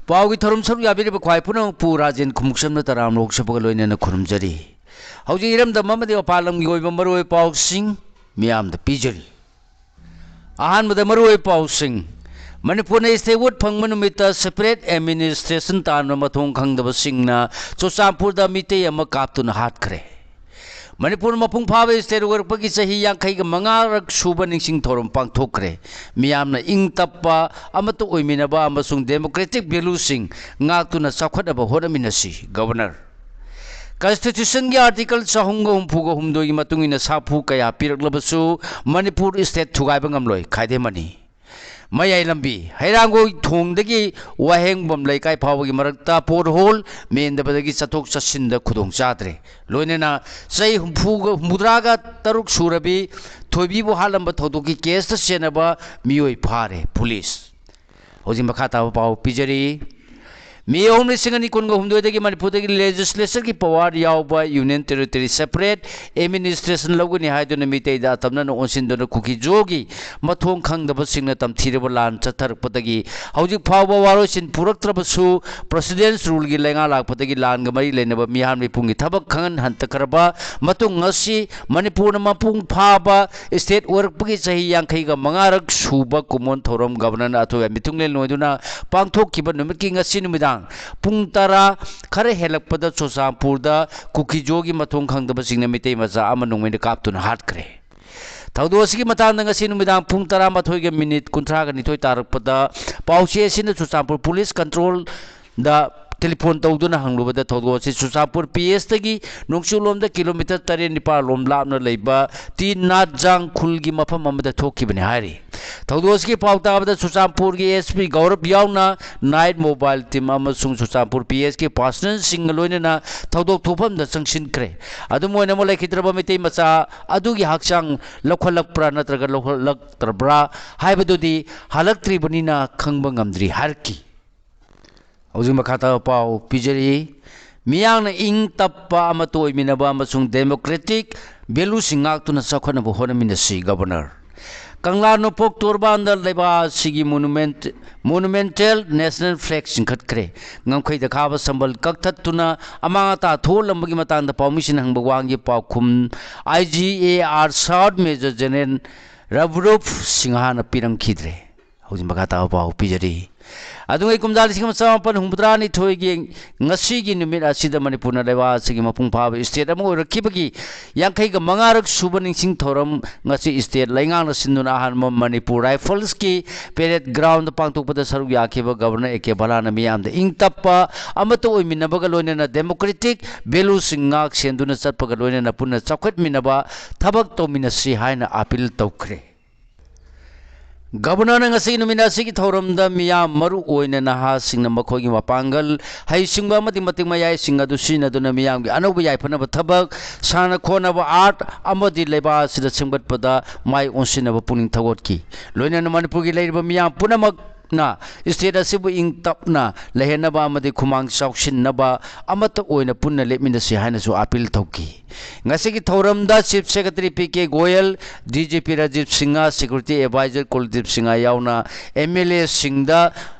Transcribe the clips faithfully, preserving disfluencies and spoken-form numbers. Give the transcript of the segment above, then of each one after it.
ꯄꯥꯎꯒꯤ ꯊꯧꯔꯝ ꯁꯔꯨꯛ ꯌꯥꯕꯤꯔꯤꯕ ꯈ꯭ꯋꯥꯏ ꯄꯨꯝꯅꯃꯛꯄꯨ ꯔꯥꯖꯦꯟ ꯈꯨꯃꯨꯛꯁꯝꯅ ꯇꯔꯥꯝꯅ ꯑꯣꯛꯆꯕꯒ ꯂꯣꯏꯅꯅ ꯈꯨꯔꯨꯝꯖꯔꯤ꯫ ꯍꯧꯖꯤꯛ ꯏꯔꯝꯗꯝ ꯑꯃꯗꯤ ꯃꯄꯥꯟ ꯂꯝꯒꯤ ꯑꯣꯏꯕ ꯃꯔꯨꯑꯣꯏꯕ ꯄꯥꯎꯁꯤꯡ ꯃꯤꯌꯥꯝꯗ ꯄꯤꯖꯔꯤ꯫ ꯑꯍꯥꯟꯕꯗ ꯃꯔꯨꯑꯣꯏꯕ ꯄꯥꯎꯁꯤꯡ꯫ ꯃꯅꯤꯄꯨꯔꯅ statehood ꯐꯪꯕ ꯅꯨꯃꯤꯠꯇ separate administration ꯇꯥꯟꯕ ꯃꯊꯣꯡ ꯈꯪꯗꯕꯁꯤꯡꯅ ꯆꯨꯔꯆꯥꯟꯄꯨꯔꯗ ꯃꯤꯇꯩ ꯑꯃ ꯀꯥꯞꯇꯨꯅ ꯍꯥꯠꯈ꯭ꯔꯦ꯫ ꯃꯅꯤꯄꯨꯔ ꯃꯄꯨꯡ ꯐꯥꯕ state ꯑꯣꯏꯔꯛꯄꯒꯤ ꯆꯍꯤ ꯌꯥꯡꯈꯩꯒ ꯃꯉꯥꯔꯛ ꯁꯨꯕ ꯅꯤꯡꯁꯤꯡ ꯊꯧꯔꯝ ꯄꯥꯡꯊꯣꯛꯈ꯭ꯔꯦ꯫ ꯃꯤꯌꯥꯝꯅ ꯏꯪ ꯇꯞꯄ, ꯑꯃꯠꯇ ꯑꯣꯏꯃꯤꯟꯅꯕ ꯑꯃꯁꯨꯡ democratic valueꯁꯤꯡ ꯉꯥꯛꯇꯨꯅ ꯆꯥꯎꯈꯠꯅꯕ ꯍꯣꯠꯅꯃꯤꯟꯅꯁꯤ, Governor꯫ Constitutionꯒꯤ article ꯆꯍꯨꯝꯒ ꯍꯨꯝꯐꯨꯒ ꯍꯨꯝꯗꯣꯏꯒꯤ ꯃꯇꯨꯡ ꯏꯟꯅ ꯁꯥꯐꯨ ꯀꯌꯥ ꯄꯤꯔꯛꯂꯕꯁꯨ ꯃꯅꯤꯄꯨꯔ state ꯊꯨꯒꯥꯏꯕ ꯉꯝꯂꯣꯏ, ꯈꯥꯏꯗꯦꯝ ꯃꯅꯤ꯫ ꯃꯌꯥꯏ ꯂꯝꯕꯤ, ꯍꯩꯔꯥꯡꯒꯣꯏ ꯊꯣꯡꯗꯒꯤ ꯋꯥꯍꯦꯡꯕꯝ ꯂꯩꯀꯥꯏ ꯐꯥꯎꯕꯒꯤ ꯃꯔꯛꯇ pothole ꯃꯦꯟꯗꯕꯗꯒꯤ ꯆꯠꯊꯣꯛ ꯆꯠꯁꯤꯟꯗ ꯈꯨꯗꯣꯡ ꯆꯥꯗ꯭ꯔꯦ꯫ ꯂꯣꯏꯅꯅ ꯆꯍꯤ ꯍꯨꯝꯐꯨꯒ, ꯍꯨꯝꯐꯨꯇꯔꯥꯒ ꯇꯔꯨꯛ ꯁꯨꯔꯕꯤ ꯊꯣꯏꯕꯤꯕꯨ ꯍꯥꯠꯂꯝꯕ ꯊꯧꯗꯣꯛꯀꯤ caseꯇ ꯆꯦꯟꯅꯕ ꯃꯤꯑꯣꯏ ꯐꯥꯔꯦ police꯫ ꯍꯧꯖꯤꯛ ꯃꯈꯥ ꯇꯥꯕ ꯄꯥꯎ ꯄꯤꯖꯔꯤ꯫ May ꯑꯍꯨꯝ, ꯂꯤꯁꯤꯡ ꯑꯅꯤ ꯀꯨꯟꯒ ꯍꯨꯝꯗꯣꯏꯗꯒꯤ ꯃꯅꯤꯄꯨꯔꯗꯒꯤ legislatureꯒꯤ power ꯌꯥꯎꯕ Union Territory separate administration ꯂꯧꯒꯅꯤ ꯍꯥꯏꯗꯨꯅ ꯃꯤꯇꯩꯗ ꯑꯇꯝꯅꯅ ꯑꯣꯟꯁꯤꯟꯗꯨꯅ ꯀꯨꯀꯤꯖꯣꯒꯤ ꯃꯊꯣꯡ ꯈꯪꯗꯕꯁꯤꯡꯅ ꯇꯝꯊꯤꯔꯕ ꯂꯥꯟ ꯆꯠꯊꯔꯛꯄꯗꯒꯤ ꯍꯧꯖꯤꯛ ꯐꯥꯎꯕ ꯋꯥꯔꯣꯏꯁꯤꯟ ꯄꯨꯔꯛꯇ꯭ꯔꯕꯁꯨ, President's Ruleꯒꯤ ꯂꯩꯉꯥꯛ ꯂꯥꯛꯄꯗꯒꯤ ꯂꯥꯟꯒ ꯃꯔꯤ ꯂꯩꯅꯕ ꯃꯤꯍꯥꯠ ꯃꯤꯄꯨꯡꯒꯤ ꯊꯕꯛ ꯈꯪꯍꯟ ꯍꯟꯊꯈ꯭ꯔꯕ ꯃꯇꯨꯡ, ꯉꯁꯤ ꯃꯅꯤꯄꯨꯔꯅ ꯃꯄꯨꯡ ꯐꯥꯕ state ꯑꯣꯏꯔꯛꯄꯒꯤ ꯆꯍꯤ ꯌꯥꯡꯈꯩꯒ ꯃꯉꯥꯔꯛ ꯁꯨꯕ ꯀꯨꯝꯑꯣꯟ ꯊꯧꯔꯝ Governorꯅ ꯑꯊꯣꯏꯕ ꯃꯤꯊꯨꯡꯂꯦꯟ ꯑꯣꯏꯗꯨꯅ ꯄꯥꯡꯊꯣꯛꯈꯤꯕ ꯅꯨꯃꯤꯠꯀꯤ ꯉꯁꯤ ꯅꯨꯃꯤꯗꯥꯡ ꯄꯨꯡ ꯇꯔꯥ ꯈꯔ ꯍꯦꯜꯂꯛꯄꯗ ꯆꯨꯔꯆꯥꯟꯄꯨꯔꯗ ꯀꯨꯀꯤꯖꯣꯒꯤ ꯃꯊꯣꯡ ꯈꯪꯗꯕꯁꯤꯡꯅ ꯃꯤꯇꯩ ꯃꯆꯥ ꯑꯃ ꯅꯣꯡꯃꯩꯅ ꯀꯥꯞꯇꯨꯅ ꯍꯥꯠꯈ꯭ꯔꯦ꯫ ꯊꯧꯗꯣꯛ ꯑꯁꯤꯒꯤ ꯃꯇꯥꯡꯗ ꯉꯁꯤ ꯅꯨꯃꯤꯗꯥꯡ ꯄꯨꯡ ꯇꯔꯥꯃꯥꯊꯣꯏꯒ minute ꯀꯨꯟꯊ꯭ꯔꯥꯒ ꯅꯤꯊꯣꯏ ꯇꯥꯔꯛꯄꯗ ꯄꯥꯎꯆꯦ ꯑꯁꯤꯅ ꯆꯨꯔꯆꯥꯟꯄꯨꯔ police controlꯗ telephone ꯇꯧꯗꯨꯅ ꯍꯪꯂꯨꯕꯗ ꯊꯧꯗꯣꯛ ꯑꯁꯤ ꯆꯨꯔꯆꯥꯟꯄꯨꯔ PSꯇꯒꯤ ꯅꯣꯡꯆꯨꯞꯂꯣꯝꯗ kilometre ꯇꯔꯦꯠ ꯅꯤꯄꯥꯜ ꯂꯣꯝ ꯂꯥꯞꯅ ꯂꯩꯕ ꯇꯤ ꯅꯥꯠꯖꯥꯡ ꯈꯨꯜꯒꯤ ꯃꯐꯝ ꯑꯃꯗ ꯊꯣꯛꯈꯤꯕꯅꯤ ꯍꯥꯏꯔꯤ꯫ ꯊꯧꯗꯣꯛ ꯑꯁꯤꯒꯤ ꯄꯥꯎ ꯇꯥꯕꯗ ꯆꯨꯔꯆꯥꯟꯄꯨꯔꯒꯤ SP ꯒꯧꯔꯕ ꯌꯥꯎꯅ night mobile team ꯑꯃꯁꯨꯡ ꯆꯨꯔꯆꯥꯟꯄꯨꯔ PSꯀꯤ personnelꯁꯤꯡꯒ ꯂꯣꯏꯅꯅ ꯊꯧꯗꯣꯛ ꯊꯣꯛꯐꯝꯗ ꯆꯪꯁꯤꯟꯈ꯭ꯔꯦ꯫ ꯑꯗꯨꯝ ꯑꯣꯏꯅꯃꯛ ꯂꯩꯈꯤꯗ꯭ꯔꯕ ꯃꯩꯇꯩ ꯃꯆꯥ ꯑꯗꯨꯒꯤ ꯍꯛꯆꯥꯡ ꯂꯧꯈꯠꯂꯛꯄ꯭ꯔꯥ ꯅꯠꯇ꯭ꯔꯒ ꯂꯧꯈꯠꯂꯛꯇ꯭ꯔꯕ꯭ꯔꯥ ꯍꯥꯏꯕꯗꯨꯗꯤ ꯍꯜꯂꯛꯇ꯭ꯔꯤꯕꯅꯤꯅ ꯈꯪꯕ ꯉꯝꯗ꯭ꯔꯤ ꯍꯥꯏꯔꯛꯈꯤ꯫ ꯍꯧꯖꯤꯛ ꯃꯈꯥ ꯇꯥꯕ ꯄꯥꯎ ꯄꯤꯖꯔꯤ꯫ ꯃꯤꯌꯥꯝꯅ ꯏꯪ ꯇꯞꯄ, ꯑꯃꯠꯇ ꯑꯣꯏꯃꯤꯟꯅꯕ ꯑꯃꯁꯨꯡ democratic valueꯁꯤꯡ ꯉꯥꯛꯇꯨꯅ ꯆꯥꯎꯈꯠꯅꯕ ꯍꯣꯠꯅꯃꯤꯟꯅꯁꯤ, Governor꯫ ꯀꯪꯂꯥ ꯅꯣꯡꯄꯣꯛ ꯇꯣꯔꯕꯥꯟꯗ ꯂꯩꯕꯥꯛ ꯑꯁꯤꯒꯤ monument, monumental national flag ꯆꯤꯡꯈꯠꯈ꯭ꯔꯦ꯫ ꯉꯝꯈꯩꯗ ꯈꯥꯕ ꯁꯝꯕꯜ ꯀꯛꯊꯠꯇꯨꯅ ꯑꯃꯥꯡ ꯑꯇꯥ ꯊꯣꯛꯍꯜꯂꯝꯕꯒꯤ ꯃꯇꯥꯡꯗ ꯄꯥꯎꯃꯤꯁꯤꯡꯅ ꯍꯪꯕ ꯋꯥꯍꯪꯒꯤ ꯄꯥꯎꯈꯨꯝ I G A R Sergeant Major General ꯔꯕꯔꯨꯞ ꯁꯤꯡꯍꯥꯅ ꯄꯤꯔꯝꯈꯤꯗ꯭ꯔꯦ꯫ ꯍꯧꯖꯤꯛ ꯃꯈꯥ ꯇꯥꯕ ꯄꯥꯎ ꯄꯤꯖꯔꯤ꯫ ꯑꯗꯨꯉꯩ ꯀꯨꯝꯖꯥ ꯂꯤꯁꯤꯡ ꯑꯃ ꯆꯃꯥꯄꯟ ꯍꯨꯝꯐꯨꯇꯔꯥꯅꯤꯊꯣꯏꯒꯤ ꯉꯁꯤꯒꯤ ꯅꯨꯃꯤꯠ ꯑꯁꯤꯗ ꯃꯅꯤꯄꯨꯔꯅ ꯂꯩꯕꯥꯛ ꯑꯁꯤꯒꯤ ꯃꯄꯨꯡ ꯐꯥꯕ state ꯑꯃ ꯑꯣꯏꯔꯛꯈꯤꯕꯒꯤ ꯌꯥꯡꯈꯩꯒ ꯃꯉꯥꯔꯛ ꯁꯨꯕ ꯅꯤꯡꯁꯤꯡ ꯊꯧꯔꯝ ꯉꯁꯤ state ꯂꯩꯉꯥꯛꯅ ꯁꯤꯟꯗꯨꯅ ꯑꯍꯥꯟꯕ ꯃꯅꯤꯄꯨꯔ Riflesꯀꯤ parade groundꯗ ꯄꯥꯡꯊꯣꯛꯄꯗ ꯁꯔꯨꯛ ꯌꯥꯈꯤꯕ Governor A K ꯚꯜꯂꯥꯅ ꯃꯤꯌꯥꯝꯗ ꯏꯪ ꯇꯞꯄ, ꯑꯃꯠꯇ ꯑꯣꯏꯃꯤꯟꯅꯕꯒ ꯂꯣꯏꯅꯅ democratic valueꯁꯤꯡ ꯉꯥꯛ ꯁꯦꯟꯗꯨꯅ ꯆꯠꯄꯒ ꯂꯣꯏꯅꯅ ꯄꯨꯟꯅ ꯆꯥꯎꯈꯠꯃꯤꯟꯅꯕ ꯊꯕꯛ ꯇꯧꯃꯤꯟꯅꯁꯤ ꯍꯥꯏꯅ appeal ꯇꯧꯈ꯭ꯔꯦ꯫ Governorꯅ ꯉꯁꯤꯒꯤ ꯅꯨꯃꯤꯠ ꯑꯁꯤꯒꯤ ꯊꯧꯔꯝꯗ ꯃꯤꯌꯥꯝ, ꯃꯔꯨ ꯑꯣꯏꯅ ꯅꯍꯥꯁꯤꯡꯅ ꯃꯈꯣꯏꯒꯤ ꯃꯄꯥꯡꯒꯜ, ꯍꯩꯁꯤꯡꯕ ꯑꯃꯗꯤ ꯃꯇꯤꯛ ꯃꯌꯥꯏꯁꯤꯡ ꯑꯗꯨ ꯁꯤꯖꯤꯟꯅꯗꯨꯅ ꯃꯤꯌꯥꯝꯒꯤ ꯑꯅꯧꯕ ꯌꯥꯏꯐꯅꯕ ꯊꯕꯛ, ꯁꯥꯟꯅ ꯈꯣꯠꯅꯕ, art ꯑꯃꯗꯤ ꯂꯩꯕꯥꯛ ꯑꯁꯤꯗ ꯁꯦꯝꯒꯠꯄꯗ ꯃꯥꯏ ꯑꯣꯟꯁꯤꯟꯅꯕ ꯄꯨꯛꯅꯤꯡ ꯊꯧꯒꯠꯈꯤ꯫ ꯂꯣꯏꯅꯅ ꯃꯅꯤꯄꯨꯔꯒꯤ ꯂꯩꯔꯤꯕ ꯃꯤꯌꯥꯝ ꯄꯨꯝꯅꯃꯛꯅ state ꯑꯁꯤꯕꯨ ꯏꯪ ꯇꯞꯅ ꯂꯩꯍꯟꯅꯕ ꯑꯃꯗꯤ ꯈꯨꯃꯥꯡ ꯆꯥꯎꯁꯤꯟꯅꯕ ꯑꯃꯠꯇ ꯑꯣꯏꯅ ꯄꯨꯟꯅ ꯂꯦꯞꯃꯤꯟꯅꯁꯤ ꯍꯥꯏꯅꯁꯨ appeal ꯇꯧꯈꯤ꯫ ꯉꯁꯤꯒꯤ ꯊꯧꯔꯝꯗ Chief Secretary P K Goyal, D G P Rajiv Singh, Security Advisor ꯀꯨꯜꯗꯤꯞ Singh ꯌꯥꯎꯅ M L Aꯁꯤꯡꯗ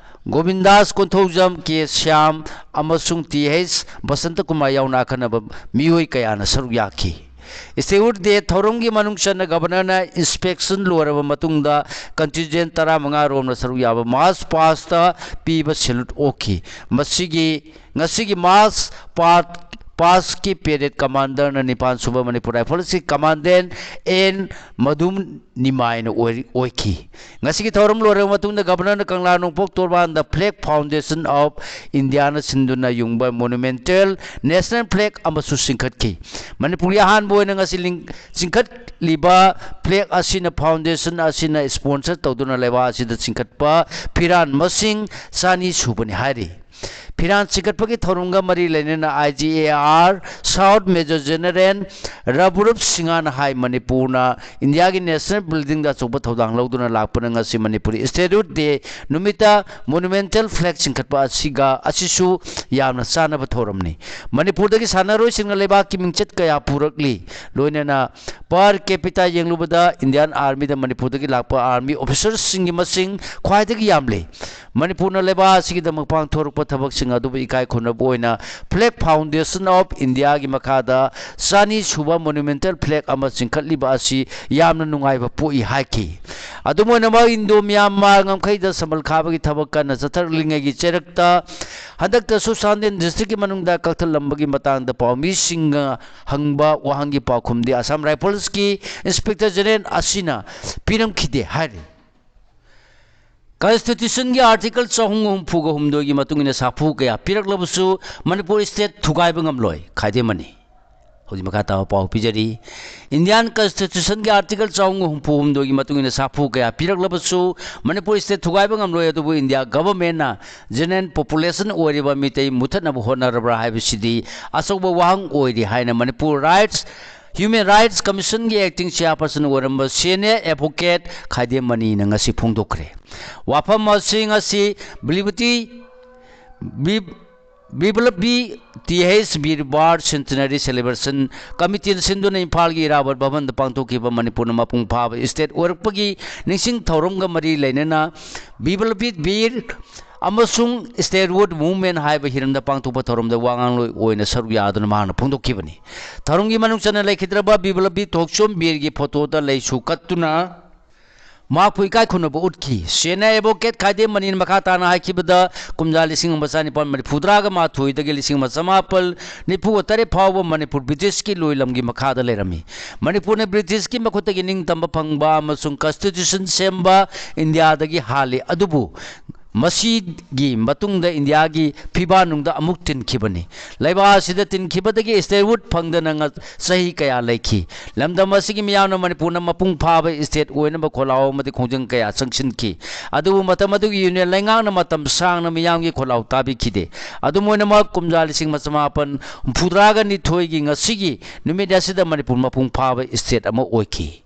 ꯒꯣꯕꯤꯟꯗꯥꯁ Konthoujam, K Shyam ꯑꯃꯁꯨꯡ T H ꯕꯁꯟꯇ ꯀꯨꯃꯥꯔ ꯌꯥꯎꯅ ꯑꯈꯟꯅꯕ ꯃꯤꯑꯣꯏ ꯀꯌꯥꯅ ꯁꯔꯨꯛ ꯌꯥꯈꯤ꯫ Steward Day ꯊꯧꯔꯝꯒꯤ ꯃꯅꯨꯡ ꯆꯟꯅ Governorꯅ inspection ꯂꯣꯏꯔꯕ ꯃꯇꯨꯡꯗ contingent ꯇꯔꯥꯃꯉꯥ ꯔꯣꯝꯅ ꯁꯔꯨꯛ ꯌꯥꯕ march pastꯇ ꯄꯤꯕ salute ꯑꯣꯛꯈꯤ꯫ ꯃꯁꯤꯒꯤ, ꯉꯁꯤꯒꯤ march past, pastꯀꯤ parade commanderꯅ ꯅꯤꯄꯥꯟ ꯁꯨꯕ ꯃꯅꯤꯄꯨꯔ Riflesꯀꯤ Commandant N ꯃꯙꯨ ꯅꯤꯃꯥꯏꯅ ꯑꯣꯏ-, ꯑꯣꯏꯈꯤ꯫ ꯉꯁꯤꯒꯤ ꯊꯧꯔꯝ ꯂꯣꯏꯔꯕ ꯃꯇꯨꯡꯗ Governorꯅ ꯀꯪꯂꯥ ꯅꯣꯡꯄꯣꯛ ꯇꯣꯔꯕꯥꯟꯗ Flag Foundation of Indiaꯅ ꯁꯤꯟꯗꯨꯅ ꯌꯨꯡꯕ monumental national flag ꯑꯃꯁꯨ ꯆꯤꯡꯈꯠꯈꯤ꯫ ꯃꯅꯤꯄꯨꯔꯒꯤ ꯑꯍꯥꯟꯕ ꯑꯣꯏꯅ ꯉꯁꯤ ꯂꯤꯡ-, ꯆꯤꯡꯈꯠꯂꯤꯕ flag ꯑꯁꯤꯅ foundation ꯑꯁꯤꯅ sponsor ꯇꯧꯗꯨꯅ ꯂꯩꯕꯥꯛ ꯑꯁꯤꯗ ꯆꯤꯡꯈꯠꯄ ꯐꯤꯔꯥꯟ ꯃꯁꯤꯡ ꯆꯅꯤ ꯁꯨꯕꯅꯤ ꯍꯥꯏꯔꯤ꯫ ꯐꯤꯔꯥꯟ ꯆꯤꯡꯈꯠꯄꯒꯤ ꯊꯧꯔꯝꯒ ꯃꯔꯤ ꯂꯩꯅꯅ I G A R south major general Ravroop ꯁꯤꯡꯍꯅ ꯍꯥꯏ, ꯃꯅꯤꯄꯨꯔꯅ ꯏꯟꯗꯤꯌꯥꯒꯤ ꯅꯦꯁꯅꯦꯜ ꯕꯤꯜꯗꯤꯡꯗ ꯑꯆꯧꯕ ꯊꯧꯗꯥꯡ ꯂꯧꯗꯨꯅ ꯂꯥꯛꯄꯅ ꯉꯁꯤ ꯃꯅꯤꯄꯨꯔꯤ ꯁ꯭ꯇꯦꯠꯍꯨꯗ ꯗꯦ ꯅꯨꯃꯤꯠꯇ ꯃꯣꯅꯨꯃꯦꯟꯇꯦꯜ ꯐ꯭ꯂꯦꯒ ꯆꯤꯡꯈꯠꯄ ꯑꯁꯤꯒ, ꯑꯁꯤꯁꯨ ꯌꯥꯝꯅ ꯆꯥꯟꯅꯕ ꯊꯧꯔꯝꯅꯤ꯫ ꯃꯅꯤꯄꯨꯔꯗꯒꯤ ꯁꯥꯟꯅꯔꯣꯏꯁꯤꯡꯅ ꯂꯩꯕꯥꯛꯀꯤ ꯃꯤꯡꯆꯠ ꯀꯌꯥ ꯄꯨꯔꯛꯂꯤ꯫ ꯂꯣꯏꯅꯅ per capita ꯌꯦꯡꯂꯨꯕꯗ ꯏꯟꯗꯤꯌꯥꯟ ꯑꯥꯔꯃꯤꯗ ꯃꯅꯤꯄꯨꯔꯗꯒꯤ ꯂꯥꯛꯄ ꯑꯥꯔꯃꯤ ꯑꯣꯐꯤꯁꯔꯁꯤꯡꯒꯤ ꯃꯁꯤꯡ ꯈ꯭ꯋꯥꯏꯗꯒꯤ ꯌꯥꯝꯂꯤ꯫ ꯃꯅꯤꯄꯨꯔꯅ ꯂꯩꯕꯥꯛ ꯑꯁꯤꯒꯤꯗꯃꯛ ꯄꯥꯡꯊꯣꯔꯛꯄ ꯊꯕꯛꯁꯤꯡ ꯑꯗꯨꯕꯨ ꯏꯀꯥꯏ ꯈꯨꯝꯅꯕ ꯑꯣꯏꯅ Flag Foundation of Indiaꯒꯤ ꯃꯈꯥꯗ ꯆꯅꯤ ꯁꯨꯕ ꯃꯣꯅꯨꯃꯦꯟꯇꯦꯜ ꯐ꯭ꯂꯦꯒ ꯑꯃ ꯆꯤꯡꯈꯠꯂꯤꯕ ꯑꯁꯤ ꯌꯥꯝꯅ ꯅꯨꯡꯉꯥꯏꯕ ꯄꯣꯛꯏ ꯍꯥꯏꯈꯤ꯫ ꯑꯗꯨꯝ ꯑꯣꯏꯅꯃꯛ, ꯏꯟꯗꯣ ꯃ꯭ꯌꯥꯟꯃꯥꯔ ꯉꯝꯈꯩꯗ ꯁꯝꯕꯜ ꯈꯥꯕꯒꯤ ꯊꯕꯛ ꯀꯟꯅ ꯆꯠꯊꯔꯛꯂꯤꯉꯩꯒꯤ ꯆꯩꯔꯛꯇ ꯍꯟꯗꯛꯇꯁꯨ ꯆꯥꯟꯗꯦꯜ ꯗꯤꯁꯇ꯭ꯔꯤꯛꯀꯤ ꯃꯅꯨꯡꯗ ꯀꯛꯊꯠꯂꯝꯕꯒꯤ ꯃꯇꯥꯡꯗ ꯄꯥꯎꯃꯤꯁꯤꯡꯅ ꯍꯪꯕ ꯋꯥꯍꯪꯒꯤ ꯄꯥꯎꯈꯨꯝꯗꯤ ꯑꯁꯥꯝ ꯔꯥꯏꯐꯜꯁꯀꯤ ꯏꯟꯁꯄꯦꯛꯇꯔ ꯖꯦꯅꯔꯦꯜ ꯑꯁꯤꯅ ꯄꯤꯔꯝꯈꯤꯗꯦ ꯍꯥꯏꯔꯤ꯫ ꯀꯟꯁꯇꯤꯇ꯭ꯌꯨꯁꯟꯒꯤ ꯑꯥꯔꯇꯤꯀꯜ ꯆꯍꯨꯝꯒ ꯍꯨꯝꯐꯨꯒ ꯍꯨꯝꯗꯣꯏꯒꯤ ꯃꯇꯨꯡ ꯏꯟꯅ ꯁꯥꯐꯨ ꯀꯌꯥ ꯄꯤꯔꯛꯂꯕꯁꯨ ꯃꯅꯤꯄꯨꯔ ꯁ꯭ꯇꯦꯠ ꯊꯨꯒꯥꯏꯕ ꯉꯝꯂꯣꯏ, ꯈꯥꯏꯗꯦꯝ ꯃꯅꯤ꯫ ꯍꯧꯖꯤꯛ ꯃꯈꯥ ꯇꯥꯕ ꯄꯥꯎ ꯄꯤꯖꯔꯤ꯫ ꯏꯟꯗꯤꯌꯥꯟ ꯀꯟꯁꯇꯤꯇ꯭ꯌꯨꯁꯟꯒꯤ ꯑꯥꯔꯇꯤꯀꯜ ꯆꯍꯨꯝꯒ ꯍꯨꯝꯐꯨ ꯍꯨꯝꯗꯣꯏꯒꯤ ꯃꯇꯨꯡ ꯏꯟꯅ ꯁꯥꯐꯨ ꯀꯌꯥ ꯄꯤꯔꯛꯂꯕꯁꯨ ꯃꯅꯤꯄꯨꯔ ꯁ꯭ꯇꯦꯠ ꯊꯨꯒꯥꯏꯕ ꯉꯝꯂꯣꯏ꯫ ꯑꯗꯨꯕꯨ ꯏꯟꯗꯤꯌꯥ ꯒꯚꯔꯟꯃꯦꯟꯠꯅ ꯖꯦꯅꯔꯦꯜ ꯄꯣꯄꯨꯂꯦꯁꯟ ꯑꯣꯏꯔꯤꯕ ꯃꯤꯇꯩ ꯃꯨꯊꯠꯅꯕ ꯍꯣꯠꯅꯔꯕ꯭ꯔꯥ ꯍꯥꯏꯕꯁꯤꯗꯤ ꯑꯆꯧꯕ ꯋꯥꯍꯪ ꯑꯣꯏꯔꯤ ꯍꯥꯏꯅ ꯃꯅꯤꯄꯨꯔ ꯔꯥꯏꯠꯁ, ꯍ꯭ꯌꯨꯃꯦꯟ ꯔꯥꯏꯠꯁ ꯀꯃꯤꯁꯟꯒꯤ ꯑꯦꯛꯇꯤꯡ ꯆꯤꯌꯥꯔꯄꯔꯁꯟ ꯑꯣꯏꯔꯝꯕ ꯁꯦꯅꯤꯌꯔ ꯑꯦꯗꯚꯣꯀꯦꯠ ꯈꯥꯏꯗꯦꯝ ꯃꯅꯤꯅ ꯉꯁꯤ ꯐꯣꯡꯗꯣꯛꯈ꯭ꯔꯦ꯫ ꯋꯥꯐꯝ ꯑꯁꯤ ꯉꯁꯤ ꯕꯤꯕ꯭ꯂꯤꯕꯇꯤ ꯕꯤ-, ꯕꯤꯕ꯭ꯂꯕꯤ ꯇꯤ ꯍꯩꯆ ꯕꯤꯔ ꯕꯥꯔ ꯁꯦꯟꯇꯤꯅꯔꯤ ꯁꯦꯂꯦꯕ꯭ꯔꯦꯁꯟ ꯀꯃꯤꯇꯤꯅ ꯁꯤꯟꯗꯨꯅ ꯏꯝꯐꯥꯜꯒꯤ ꯏꯔꯥꯕꯣꯠ ꯚꯕꯟꯗ ꯄꯥꯡꯊꯣꯛꯈꯤꯕ ꯃꯅꯤꯄꯨꯔꯅ ꯃꯄꯨꯡ ꯐꯥꯕ ꯁ꯭ꯇꯦꯠ ꯑꯣꯏꯔꯛꯄꯒꯤ ꯅꯤꯡꯁꯤꯡ ꯊꯧꯔꯝꯒ ꯃꯔꯤ ꯂꯩꯅꯅ ꯕꯤꯕ꯭ꯂꯕꯤ ꯕꯤꯔ ꯑꯃꯁꯨꯡ ꯁ꯭ꯇꯦꯠꯍꯨꯗ ꯃꯨꯚꯃꯦꯟꯠ ꯍꯥꯏꯕ ꯍꯤꯔꯝꯗ ꯄꯥꯡꯊꯣꯛꯄ ꯊꯧꯔꯝꯗ ꯋꯥ ꯉꯥꯡꯂꯣꯏ ꯑꯣꯏꯅ ꯁꯔꯨꯛ ꯌꯥꯗꯨꯅ ꯃꯍꯥꯛꯅ ꯐꯣꯡꯗꯣꯛꯈꯤꯕꯅꯤ꯫ ꯊꯧꯔꯝꯒꯤ ꯃꯅꯨꯡ ꯆꯟꯅ ꯂꯩꯈꯤꯗ꯭ꯔꯕ ꯕꯤꯕ꯭ꯂꯕꯤ ꯊꯣꯛꯆꯣꯝ ꯕꯤꯔꯒꯤ ꯐꯣꯇꯣꯗ ꯂꯩꯁꯨ ꯀꯠꯇꯨꯅ ꯃꯍꯥꯛꯄꯨ ꯏꯀꯥꯏ ꯈꯨꯝꯅꯕ ꯎꯠꯈꯤ꯫ ꯁꯦꯅꯤꯌꯔ ꯑꯦꯗꯚꯣꯀꯦꯠ ꯈꯥꯏꯗꯦꯝ ꯃꯅꯤꯅ ꯃꯈꯥ ꯇꯥꯅ ꯍꯥꯏꯈꯤꯕꯗ, ꯀꯨꯝꯖꯥ ꯂꯤꯁꯤꯡ ꯑꯃ ꯆꯅꯤꯄꯥꯟ ꯃꯔꯤꯐꯨ ꯇꯔꯥꯒ ꯃꯥꯊꯣꯏꯗꯒꯤ ꯂꯤꯁꯤꯡ ꯑꯃ ꯆꯃꯥꯄꯜ ꯅꯤꯐꯨꯒ ꯇꯔꯦꯠ ꯐꯥꯎꯕ ꯃꯅꯤꯄꯨꯔ ꯕ꯭ꯔꯤꯇꯤꯁꯀꯤ ꯂꯣꯏꯂꯝꯒꯤ ꯃꯈꯥꯗ ꯂꯩꯔꯝꯃꯤ꯫ ꯃꯅꯤꯄꯨꯔꯅ ꯕ꯭ꯔꯤꯇꯤꯁꯀꯤ ꯃꯈꯨꯠꯇꯒꯤ ꯅꯤꯡꯇꯝꯕ ꯐꯪꯕ ꯑꯃꯁꯨꯡ ꯀꯟꯁꯇꯤꯇ꯭ꯌꯨꯁꯟ ꯁꯦꯝꯕ ꯏꯟꯗꯤꯌꯥꯗꯒꯤ ꯍꯥꯜꯂꯤ꯫ ꯑꯗꯨꯕꯨ ꯃꯁꯤꯒꯤ ꯃꯇꯨꯡꯗ ꯏꯟꯗꯤꯌꯥꯒꯤ ꯐꯤꯕꯥ ꯅꯨꯡꯗ ꯑꯃꯨꯛ ꯇꯤꯟꯈꯤꯕꯅꯤ꯫ ꯂꯩꯕꯥꯛ ꯑꯁꯤꯗ ꯇꯤꯟꯈꯤꯕꯗꯒꯤ statehood ꯐꯪꯗꯅ ꯉ-, ꯆꯍꯤ ꯀꯌꯥ ꯂꯩꯈꯤ꯫ ꯂꯝꯗꯝ ꯑꯁꯤꯒꯤ ꯃꯤꯌꯥꯝꯅ ꯃꯅꯤꯄꯨꯔꯅ ꯃꯄꯨꯡ ꯐꯥꯕ state ꯑꯣꯏꯅꯕ ꯈꯣꯜꯂꯥꯎ ꯑꯃꯗꯤ ꯈꯣꯡꯖꯪ ꯀꯌꯥ ꯆꯪꯁꯤꯟꯈꯤ꯫ ꯑꯗꯨꯕꯨ ꯃꯇꯝ ꯑꯗꯨꯒꯤ union ꯂꯩꯉꯥꯛꯅ ꯃꯇꯝ ꯁꯥꯡꯅ ꯃꯤꯌꯥꯝꯒꯤ ꯈꯣꯜꯂꯥꯎ ꯇꯥꯕꯤꯈꯤꯗꯦ꯫ ꯑꯗꯨꯝ ꯑꯣꯏꯅꯃꯛ, ꯀꯨꯝꯖꯥ ꯂꯤꯁꯤꯡ ꯑꯃ ꯆꯃꯥꯄꯟ ꯍꯨꯝꯐꯨꯇꯔꯥꯒ ꯅꯤꯊꯣꯏꯒꯤ ꯉꯁꯤꯒꯤ ꯅꯨꯃꯤꯠ ꯑꯁꯤꯗ ꯃꯅꯤꯄꯨꯔ ꯃꯄꯨꯡ ꯐꯥꯕ state ꯑꯃ ꯑꯣꯏꯈꯤ꯫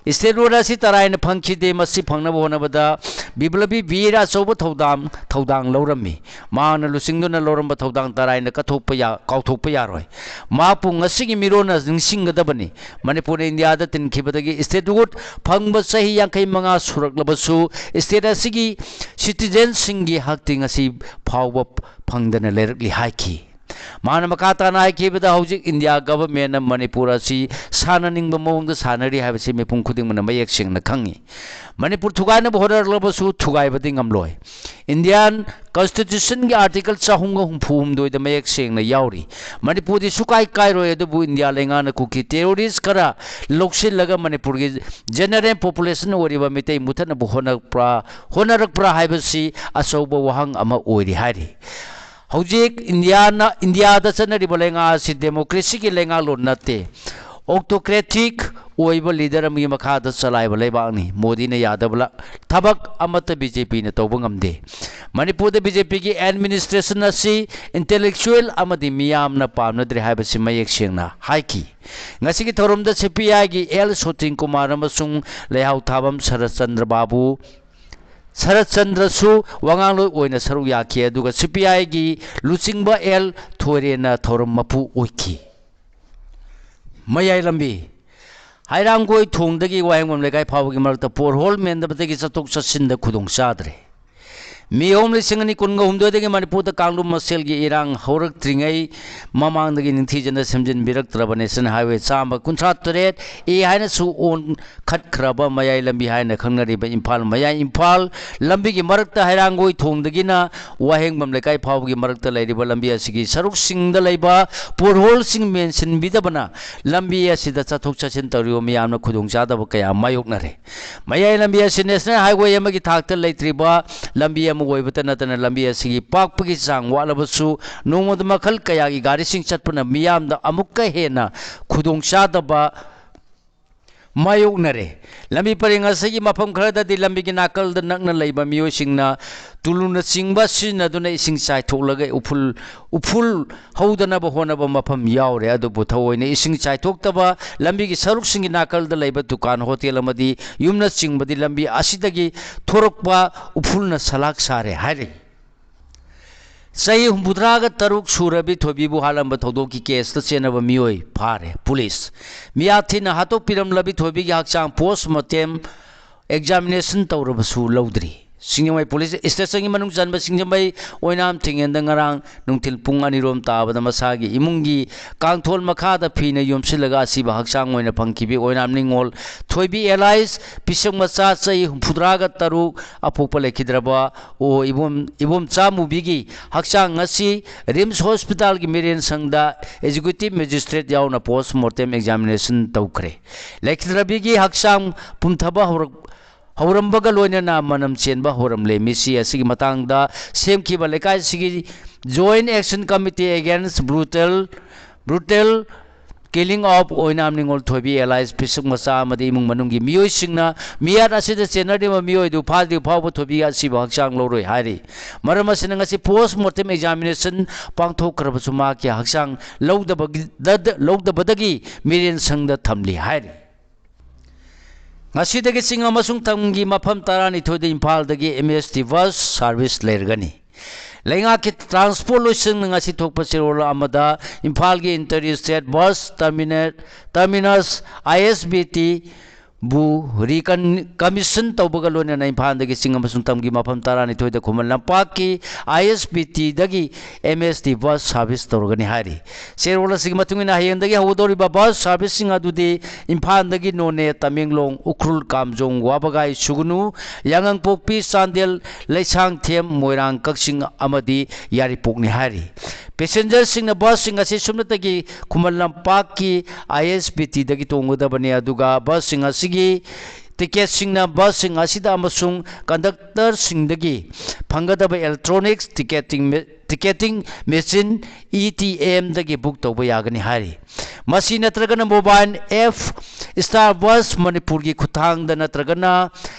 Statehood ꯑꯁꯤ ꯇꯔꯥꯏꯅ ꯐꯪꯈꯤꯗꯦ꯫ ꯃꯁꯤ ꯐꯪꯅꯕ ꯍꯣꯠꯅꯕꯗ ꯕꯤꯄ꯭ꯂꯕꯤ ꯕꯤꯔ ꯑꯆꯧꯕ ꯊꯧꯗꯥꯡ, ꯊꯧꯗꯥꯡ ꯂꯧꯔꯝꯃꯤ꯫ ꯃꯍꯥꯛꯅ ꯂꯨꯆꯤꯡꯗꯨꯅ ꯂꯧꯔꯝꯕ ꯊꯧꯗꯥꯡ ꯇꯔꯥꯏꯅ ꯀꯠꯊꯣꯛꯄ ꯌꯥ-, ꯀꯥꯎꯊꯣꯛꯄ ꯌꯥꯔꯣꯏ꯫ ꯃꯍꯥꯛꯄꯨ ꯉꯁꯤꯒꯤ ꯃꯤꯔꯣꯟꯅ ꯅꯤꯡꯁꯤꯡꯒꯗꯕꯅꯤ꯫ ꯃꯅꯤꯄꯨꯔꯅ ꯏꯟꯗꯤꯌꯥꯗ ꯇꯤꯟꯈꯤꯕꯗꯒꯤ statehood ꯐꯪꯕ ꯆꯍꯤ ꯌꯥꯡꯈꯩ ꯃꯉꯥ ꯁꯨꯔꯛꯂꯕꯁꯨ, state ꯑꯁꯤꯒꯤ citizenꯁꯤꯡꯒꯤ ꯍꯛꯇꯤ ꯉꯁꯤ ꯐꯥꯎꯕ ꯐꯪꯗꯅ ꯂꯩꯔꯛꯂꯤ ꯍꯥꯏꯈꯤ꯫ ꯃꯥꯅ ꯃꯈꯥ ꯇꯥꯅ ꯍꯥꯏꯈꯤꯕꯗ, ꯍꯧꯖꯤꯛ ꯏꯟꯗꯤꯌꯥ governmentꯅ ꯃꯅꯤꯄꯨꯔ ꯑꯁꯤ ꯁꯥꯟꯅꯅꯤꯡꯕ ꯃꯑꯣꯡꯗ ꯁꯥꯟꯅꯔꯤ ꯍꯥꯏꯕꯁꯤ ꯃꯤꯄꯨꯝ ꯈꯨꯗꯤꯡꯃꯛꯅ ꯃꯌꯦꯛ ꯁꯦꯡꯅ ꯈꯪꯏ꯫ ꯃꯅꯤꯄꯨꯔ ꯊꯨꯒꯥꯏꯅꯕ ꯍꯣꯠꯅꯔꯛꯂꯕꯁꯨ ꯊꯨꯒꯥꯏꯕꯗꯤ ꯉꯝꯂꯣꯏ꯫ Indian Constitutionꯒꯤ article ꯆꯍꯨꯝꯒ ꯍꯨꯝꯐꯨ ꯍꯨꯝꯗꯣꯏꯗ ꯃꯌꯦꯛ ꯁꯦꯡꯅ ꯌꯥꯎꯔꯤ꯫ ꯃꯅꯤꯄꯨꯔꯗꯤ ꯁꯨꯀꯥꯏ ꯀꯥꯏꯔꯣꯏ, ꯑꯗꯨꯕꯨ ꯏꯟꯗꯤꯌꯥ ꯂꯩꯉꯥꯛꯅ ꯀꯨꯀꯤ terrorist ꯈꯔ ꯂꯧꯁꯤꯜꯂꯒ ꯃꯅꯤꯄꯨꯔꯒꯤ general population ꯑꯣꯏꯔꯤꯕ ꯃꯤꯇꯩ ꯃꯨꯊꯠꯅꯕ ꯍꯣꯠꯅꯔꯛꯄ꯭ꯔꯥ, ꯍꯣꯠꯅꯔꯛꯄ꯭ꯔꯥ ꯍꯥꯏꯕꯁꯤ ꯑꯆꯧꯕ ꯋꯥꯍꯪ ꯑꯃ ꯑꯣꯏꯔꯤ ꯍꯥꯏꯔꯤ꯫ ꯍꯧꯖꯤꯛ ꯏꯟꯗꯤꯌꯥꯅ, ꯏꯟꯗꯤꯌꯥꯗ ꯆꯠꯅꯔꯤꯕ ꯂꯩꯉꯥꯛ ꯑꯁꯤ democracyꯒꯤ ꯂꯩꯉꯥꯛꯂꯣꯟ ꯅꯠꯇꯦ꯫ Autocratic ꯑꯣꯏꯕ leader ꯑꯃꯒꯤ ꯃꯈꯥꯗ ꯆꯂꯥꯏꯕ ꯂꯩꯕꯥꯛꯅꯤ꯫ ꯃꯣꯗꯤꯅ ꯌꯥꯗꯕ ꯊꯕꯛ ꯑꯃꯠꯇ BJPꯅ ꯇꯧꯕ ꯉꯝꯗꯦ꯫ ꯃꯅꯤꯄꯨꯔꯗ BJPꯒꯤ administration ꯑꯁꯤ intellectual ꯑꯃꯗꯤ ꯃꯤꯌꯥꯝꯅ ꯄꯥꯝꯅꯗ꯭ꯔꯦ ꯍꯥꯏꯕꯁꯤ ꯃꯌꯦꯛ ꯁꯦꯡꯅ ꯍꯥꯏꯈꯤ꯫ ꯉꯁꯤꯒꯤ ꯊꯧꯔꯝꯗ CPIꯒꯤ ꯑꯦꯜ ꯁꯣꯇꯤꯟ ꯀꯨꯃꯥꯔ ꯑꯃꯁꯨꯡ ꯂꯩꯍꯥꯎ ꯊꯥꯕꯝ ꯁꯔꯠꯆꯟꯗ꯭ꯔ ꯕꯥꯕꯨ, ꯁꯔꯠꯆꯟꯗ꯭ꯔꯁꯨ ꯋꯥꯉꯥꯡꯂꯣꯏ ꯑꯣꯏꯅ ꯁꯔꯨꯛ ꯌꯥꯈꯤ, ꯑꯗꯨꯒ CPIꯒꯤ ꯂꯨꯆꯤꯡꯕ ꯑꯦꯜ ꯊꯣꯏꯔꯦꯟꯅ ꯊꯧꯔꯝ ꯃꯄꯨ ꯑꯣꯏꯈꯤ꯫ ꯃꯌꯥꯏ ꯂꯝꯕꯤ, ꯍꯩꯔꯥꯡꯒꯣꯏ ꯊꯣꯡꯗꯒꯤ ꯋꯥꯍꯦꯡꯕꯝ ꯂꯩꯀꯥꯏ ꯐꯥꯎꯕꯒꯤ ꯃꯔꯛꯇ pothole ꯃꯦꯟꯗꯕꯗꯒꯤ ꯆꯠꯊꯣꯛ ꯆꯠꯁꯤꯟꯗ ꯈꯨꯗꯣꯡ ꯆꯥꯗ꯭ꯔꯦ꯫ ꯃꯤ ꯑꯍꯨꯝ ꯂꯤꯁꯤꯡ ꯑꯅꯤ ꯀꯨꯟꯒ ꯍꯨꯝꯗꯣꯏꯗꯒꯤ ꯃꯅꯤꯄꯨꯔꯗ ꯀꯥꯡꯂꯨꯞ ꯃꯁꯦꯜꯒꯤ ꯏꯔꯥꯡ ꯍꯧꯔꯛꯇ꯭ꯔꯤꯉꯩ ꯃꯃꯥꯡꯗꯒꯤ ꯅꯤꯡꯊꯤꯖꯅ ꯁꯦꯝꯖꯤꯟꯕꯤꯔꯛꯇ꯭ꯔꯕ National Highway ꯆꯥꯝꯃ ꯀꯨꯟꯊ꯭ꯔꯥ ꯇꯔꯦꯠ A ꯍꯥꯏꯅꯁꯨ ꯑꯣꯟꯈꯠꯈ꯭ꯔꯕ ꯃꯌꯥꯏ ꯂꯝꯕꯤ ꯍꯥꯏꯅ ꯈꯪꯅꯔꯤꯕ ꯏꯝꯐꯥꯜ ꯃꯌꯥꯏ ꯏꯝꯐꯥꯜ ꯂꯝꯕꯤꯒꯤ ꯃꯔꯛꯇ ꯍꯩꯔꯥꯡꯒꯣꯏ ꯊꯣꯡꯗꯒꯤꯅ ꯋꯥꯍꯦꯡꯕꯝ ꯂꯩꯀꯥꯏ ꯐꯥꯎꯕꯒꯤ ꯃꯔꯛꯇ ꯂꯩꯔꯤꯕ ꯂꯝꯕꯤ ꯑꯁꯤꯒꯤ ꯁꯔꯨꯛꯁꯤꯡꯗ ꯂꯩꯕ potholeꯁꯤꯡ ꯃꯦꯟꯁꯤꯟꯕꯤꯗꯕꯅ ꯂꯝꯕꯤ ꯑꯁꯤꯗ ꯆꯠꯊꯣꯛ ꯆꯠꯁꯤꯟ ꯇꯧꯔꯤꯕ ꯃꯤꯌꯥꯝꯅ ꯈꯨꯗꯣꯡꯆꯥꯗꯕ ꯀꯌꯥ ꯃꯥꯌꯣꯛꯅꯔꯦ꯫ ꯃꯌꯥꯏ ꯂꯝꯕꯤ ꯑꯁꯤ National Highway ꯑꯃꯒꯤ ꯊꯥꯛꯇ ꯂꯩꯇ꯭ꯔꯤꯕ ꯂꯝꯕꯤ ꯑꯃ ꯑꯣꯏꯕꯇ ꯅꯠꯇꯅ ꯂꯝꯕꯤ ꯑꯁꯤꯒꯤ ꯄꯥꯛꯄꯒꯤ ꯆꯥꯡ ꯋꯥꯠꯂꯕꯁꯨ ꯅꯣꯡꯃꯗ ꯃꯈꯜ ꯀꯌꯥꯒꯤ ꯒꯥꯔꯤꯁꯤꯡ ꯆꯠꯄꯅ ꯃꯤꯌꯥꯝꯗ ꯑꯃꯨꯛꯀ ꯍꯦꯟꯅ ꯈꯨꯗꯣꯡꯆꯥꯗꯕ ꯃꯥꯌꯣꯛꯅꯔꯦ꯫ ꯂꯝꯕꯤ ꯄꯔꯦꯡ ꯑꯁꯤꯒꯤ ꯃꯐꯝ ꯈꯔꯗꯗꯤ ꯂꯝꯕꯤꯒꯤ ꯅꯥꯀꯜꯗ ꯅꯛꯅ ꯂꯩꯕ ꯃꯤꯑꯣꯏꯁꯤꯡꯅ ꯇꯨꯂꯨꯅꯆꯤꯡꯕ ꯁꯤꯖꯤꯟꯅꯗꯨꯅ ꯏꯁꯤꯡ ꯆꯥꯏꯊꯣꯛꯂꯒ ꯎꯐꯨꯜ, ꯎꯐꯨꯜ ꯍꯧꯗꯅꯕ ꯍꯣꯠꯅꯕ ꯃꯐꯝ ꯌꯥꯎꯔꯦ꯫ ꯑꯗꯨꯕꯨ ꯊꯑꯣꯏꯅ ꯏꯁꯤꯡ ꯆꯥꯏꯊꯣꯛꯇꯕ ꯂꯝꯕꯤꯒꯤ ꯁꯔꯨꯛꯁꯤꯡꯒꯤ ꯅꯥꯀꯜꯗ ꯂꯩꯕ ꯗꯨꯀꯥꯟ, ꯍꯣꯇꯦꯜ ꯑꯃꯗꯤ ꯌꯨꯝꯅꯆꯤꯡꯕꯗꯤ ꯂꯝꯕꯤ ꯑꯁꯤꯗꯒꯤ ꯊꯣꯔꯛꯄ ꯎꯐꯨꯜꯅ ꯁꯂꯥꯛ ꯁꯥꯔꯦ ꯍꯥꯏꯔꯤ꯫ ꯆꯍꯤ ꯍꯨꯝꯐꯨꯇꯔꯥꯒ ꯇꯔꯨꯛ ꯁꯨꯔꯕꯤ ꯊꯣꯏꯕꯤꯕꯨ ꯍꯥꯠꯂꯝꯕ ꯊꯧꯗꯣꯛꯀꯤ ꯀꯦꯁꯇ ꯆꯦꯟꯅꯕ ꯃꯤꯑꯣꯏ ꯐꯥꯔꯦ ꯄꯨꯂꯤꯁ꯫ ꯃꯤꯌꯥꯊꯤꯅ ꯍꯥꯠꯇꯣꯛꯄꯤꯔꯝꯂꯕꯤ ꯊꯣꯏꯕꯤꯒꯤ ꯍꯛꯆꯥꯡ ꯄꯣꯁꯃꯣꯔꯇꯦꯝ ꯑꯦꯛꯖꯥꯃꯤꯅꯦꯁꯟ ꯇꯧꯔꯕꯁꯨ ꯂꯧꯗ꯭ꯔꯤ꯫ ꯁꯤꯡꯖꯃꯩ ꯄꯨꯂꯤꯁ ꯁ꯭ꯇꯦꯁꯟꯒꯤ ꯃꯅꯨꯡ ꯆꯟꯕ ꯁꯤꯡꯖꯃꯩ ꯑꯣꯏꯅꯥꯝ ꯊꯤꯡꯉꯦꯟꯗ ꯉꯔꯥꯡ ꯅꯨꯡꯊꯤꯜ ꯄꯨꯡ ꯑꯅꯤꯔꯣꯝ ꯇꯥꯕꯗ ꯃꯁꯥꯒꯤ ꯏꯃꯨꯡꯒꯤ ꯀꯥꯡꯊꯣꯜ ꯃꯈꯥꯗ ꯐꯤꯅ ꯌꯣꯝꯁꯤꯜꯂꯒ ꯑꯁꯤꯕ ꯍꯛꯆꯥꯡ ꯑꯣꯏꯅ ꯐꯪꯈꯤꯕꯤ ꯑꯣꯏꯅꯥꯝ ꯅꯤꯉꯣꯜ ꯊꯣꯏꯕꯤ ꯑꯦꯂꯥꯏꯁ ꯄꯤꯁꯛ ꯃꯆꯥ ꯆꯍꯤ ꯍꯨꯝꯐꯨꯇꯔꯥꯒ ꯇꯔꯨꯛ ꯑꯄꯣꯛꯄ ꯂꯩꯈꯤꯗ꯭ꯔꯕ ꯑꯣ ꯏꯕꯣꯝ, ꯏꯕꯣꯝꯆꯥ ꯃꯨꯕꯤꯒꯤ ꯍꯛꯆꯥꯡ ꯑꯁꯤ ꯔꯤꯝꯁ ꯍꯣꯁꯄꯤꯇꯥꯜꯒꯤ ꯃꯤꯔꯦꯟ ꯁꯪꯗ ꯑꯦꯛꯖꯤꯀ꯭ꯌꯨꯇꯤꯚ ꯃꯦꯖꯤꯁꯇ꯭ꯔꯦꯠ ꯌꯥꯎꯅ ꯄꯣꯁꯃꯣꯔꯇꯦꯝ ꯑꯦꯛꯖꯥꯃꯤꯅꯦꯁꯟ ꯇꯧꯈ꯭ꯔꯦ꯫ ꯂꯩꯈꯤꯗ꯭ꯔꯕꯤꯒꯤ ꯍꯛꯆꯥꯡ ꯄꯨꯝꯊꯕ ꯍꯧꯔꯛ-, ꯍꯧꯔꯝꯕꯒ ꯂꯣꯏꯅꯅ ꯃꯅꯝ ꯆꯦꯟꯕ ꯍꯧꯔꯝꯂꯦ꯫ ꯃꯤꯁꯤ ꯑꯁꯤꯒꯤ ꯃꯇꯥꯡꯗ ꯁꯦꯝꯈꯤꯕ ꯂꯩꯀꯥꯏꯁꯤꯒꯤ Joint Action Committee Against Brutal, Brutal Killing of ꯑꯣꯏꯅꯥꯝ ꯅꯤꯉꯣꯜ ꯊꯣꯏꯕꯤ alias ꯄꯤꯁꯛ ꯃꯆꯥ ꯑꯃꯗꯤ ꯏꯃꯨꯡ ꯃꯅꯨꯡꯒꯤ ꯃꯤꯑꯣꯏꯁꯤꯡꯅ ꯃꯤꯌꯥꯠ ꯑꯁꯤꯗ ꯆꯦꯟꯅꯔꯤꯕ ꯃꯤꯑꯣꯏ ꯑꯗꯨ ꯐꯥꯗ꯭ꯔꯤ ꯐꯥꯎꯕ ꯊꯣꯏꯕꯤ ꯑꯁꯤꯕ ꯍꯛꯆꯥꯡ ꯂꯧꯔꯣꯏ ꯍꯥꯏꯔꯤ꯫ ꯃꯔꯝ ꯑꯁꯤꯅ ꯉꯁꯤ ꯄꯣꯁꯃꯣꯔꯇꯦꯝ ꯑꯦꯛꯖꯥꯃꯤꯅꯦꯁꯟ ꯄꯥꯡꯊꯣꯛꯈ꯭ꯔꯕꯁꯨ ꯃꯍꯥꯛꯀꯤ ꯍꯛꯆꯥꯡ ꯂꯧꯗꯕꯒꯤ-, ꯗ-, ꯂꯧꯗꯕꯗꯒꯤ ꯃꯤꯔꯦꯟ ꯁꯪꯗ ꯊꯝꯂꯤ ꯍꯥꯏꯔꯤ꯫ ꯉꯁꯤꯗꯒꯤ ꯆꯤꯡ ꯑꯃꯁꯨꯡ ꯇꯝꯒꯤ ꯃꯐꯝ ꯇꯔꯥꯅꯤꯊꯣꯏꯗ ꯏꯝꯐꯥꯜꯗꯒꯤ M S T bus service ꯂꯩꯔꯒꯅꯤ꯫ ꯂꯩꯉꯥꯛꯀꯤ ꯇ꯭ꯔꯥꯟꯁꯄꯣꯔꯠ ꯂꯣꯏꯁꯪꯅ ꯉꯁꯤ ꯊꯣꯛꯄ ꯆꯦꯔꯣꯜ ꯑꯃꯗ ꯏꯝꯐꯥꯜꯒꯤ inter state bus termina-, terminus I S B T ꯕꯨ recon-, commission ꯇꯧꯕꯒ ꯂꯣꯏꯅꯅ ꯏꯝꯐꯥꯜꯗꯒꯤ ꯆꯤꯡ ꯑꯃꯁꯨꯡ ꯇꯝꯒꯤ ꯃꯐꯝ ꯇꯔꯥꯅꯤꯊꯣꯏꯗ ꯈꯨꯃꯟ ꯂꯝꯄꯥꯛꯀꯤ I S B T ꯗꯒꯤ M S T bus service ꯇꯧꯔꯒꯅꯤ ꯍꯥꯏꯔꯤ꯫ ꯆꯦꯔꯣꯜ ꯑꯁꯤꯒꯤ ꯃꯇꯨꯡ ꯏꯟꯅ ꯍꯌꯦꯡꯗꯒꯤ ꯍꯧꯒꯗꯧꯔꯤꯕ bus service ꯁꯤꯡ ꯑꯗꯨꯗꯤ ꯏꯝꯐꯥꯜꯗꯒꯤ ꯅꯣꯅꯦ, ꯇꯃꯦꯡꯂꯣꯡ, ꯎꯈ꯭ꯔꯨꯜ, ꯀꯥꯝꯖꯣꯡ, ꯋꯥꯕꯒꯥꯏ, ꯁꯨꯒꯅꯨ, ꯌꯥꯉꯪꯄꯣꯛꯄꯤ, ꯆꯥꯟꯗꯦꯜ, ꯂꯩꯁꯥꯡꯊꯦꯝ, ꯃꯣꯏꯔꯥꯡ, ꯀꯛꯆꯤꯡ ꯑꯃꯗꯤ ꯌꯥꯏꯔꯤꯄꯣꯛꯅꯤ ꯍꯥꯏꯔꯤ꯫ Passenger ꯁꯤꯡꯅ bus ꯁꯤꯡ ꯑꯁꯤ ꯁꯨꯞꯅꯇꯒꯤ ꯈꯨꯃꯟ ꯂꯝꯄꯥꯛꯀꯤ I S B T ꯗꯒꯤ ꯇꯣꯡꯒꯗꯕꯅꯤ, ꯑꯗꯨꯒ bus ꯁꯤꯡ ꯑꯁꯤꯒꯤ ꯇꯤꯀꯦꯠꯁꯤꯡꯅ ꯕꯁꯁꯤꯡ ꯑꯁꯤꯗ ꯑꯃꯁꯨꯡ ꯀꯟꯗꯛꯇꯔꯁꯤꯡꯗꯒꯤ ꯐꯪꯒꯗꯕ electronics ticketing, ticketing machine, E T M ꯗꯒꯤ book ꯇꯧꯕ ꯌꯥꯒꯅꯤ ꯍꯥꯏꯔꯤ꯫ ꯃꯁꯤ ꯅꯠꯇ꯭ꯔꯒꯅ mobile app Star Bus ꯃꯅꯤꯄꯨꯔꯒꯤ ꯈꯨꯠꯊꯥꯡꯗ ꯅꯠꯇ꯭ꯔꯒꯅ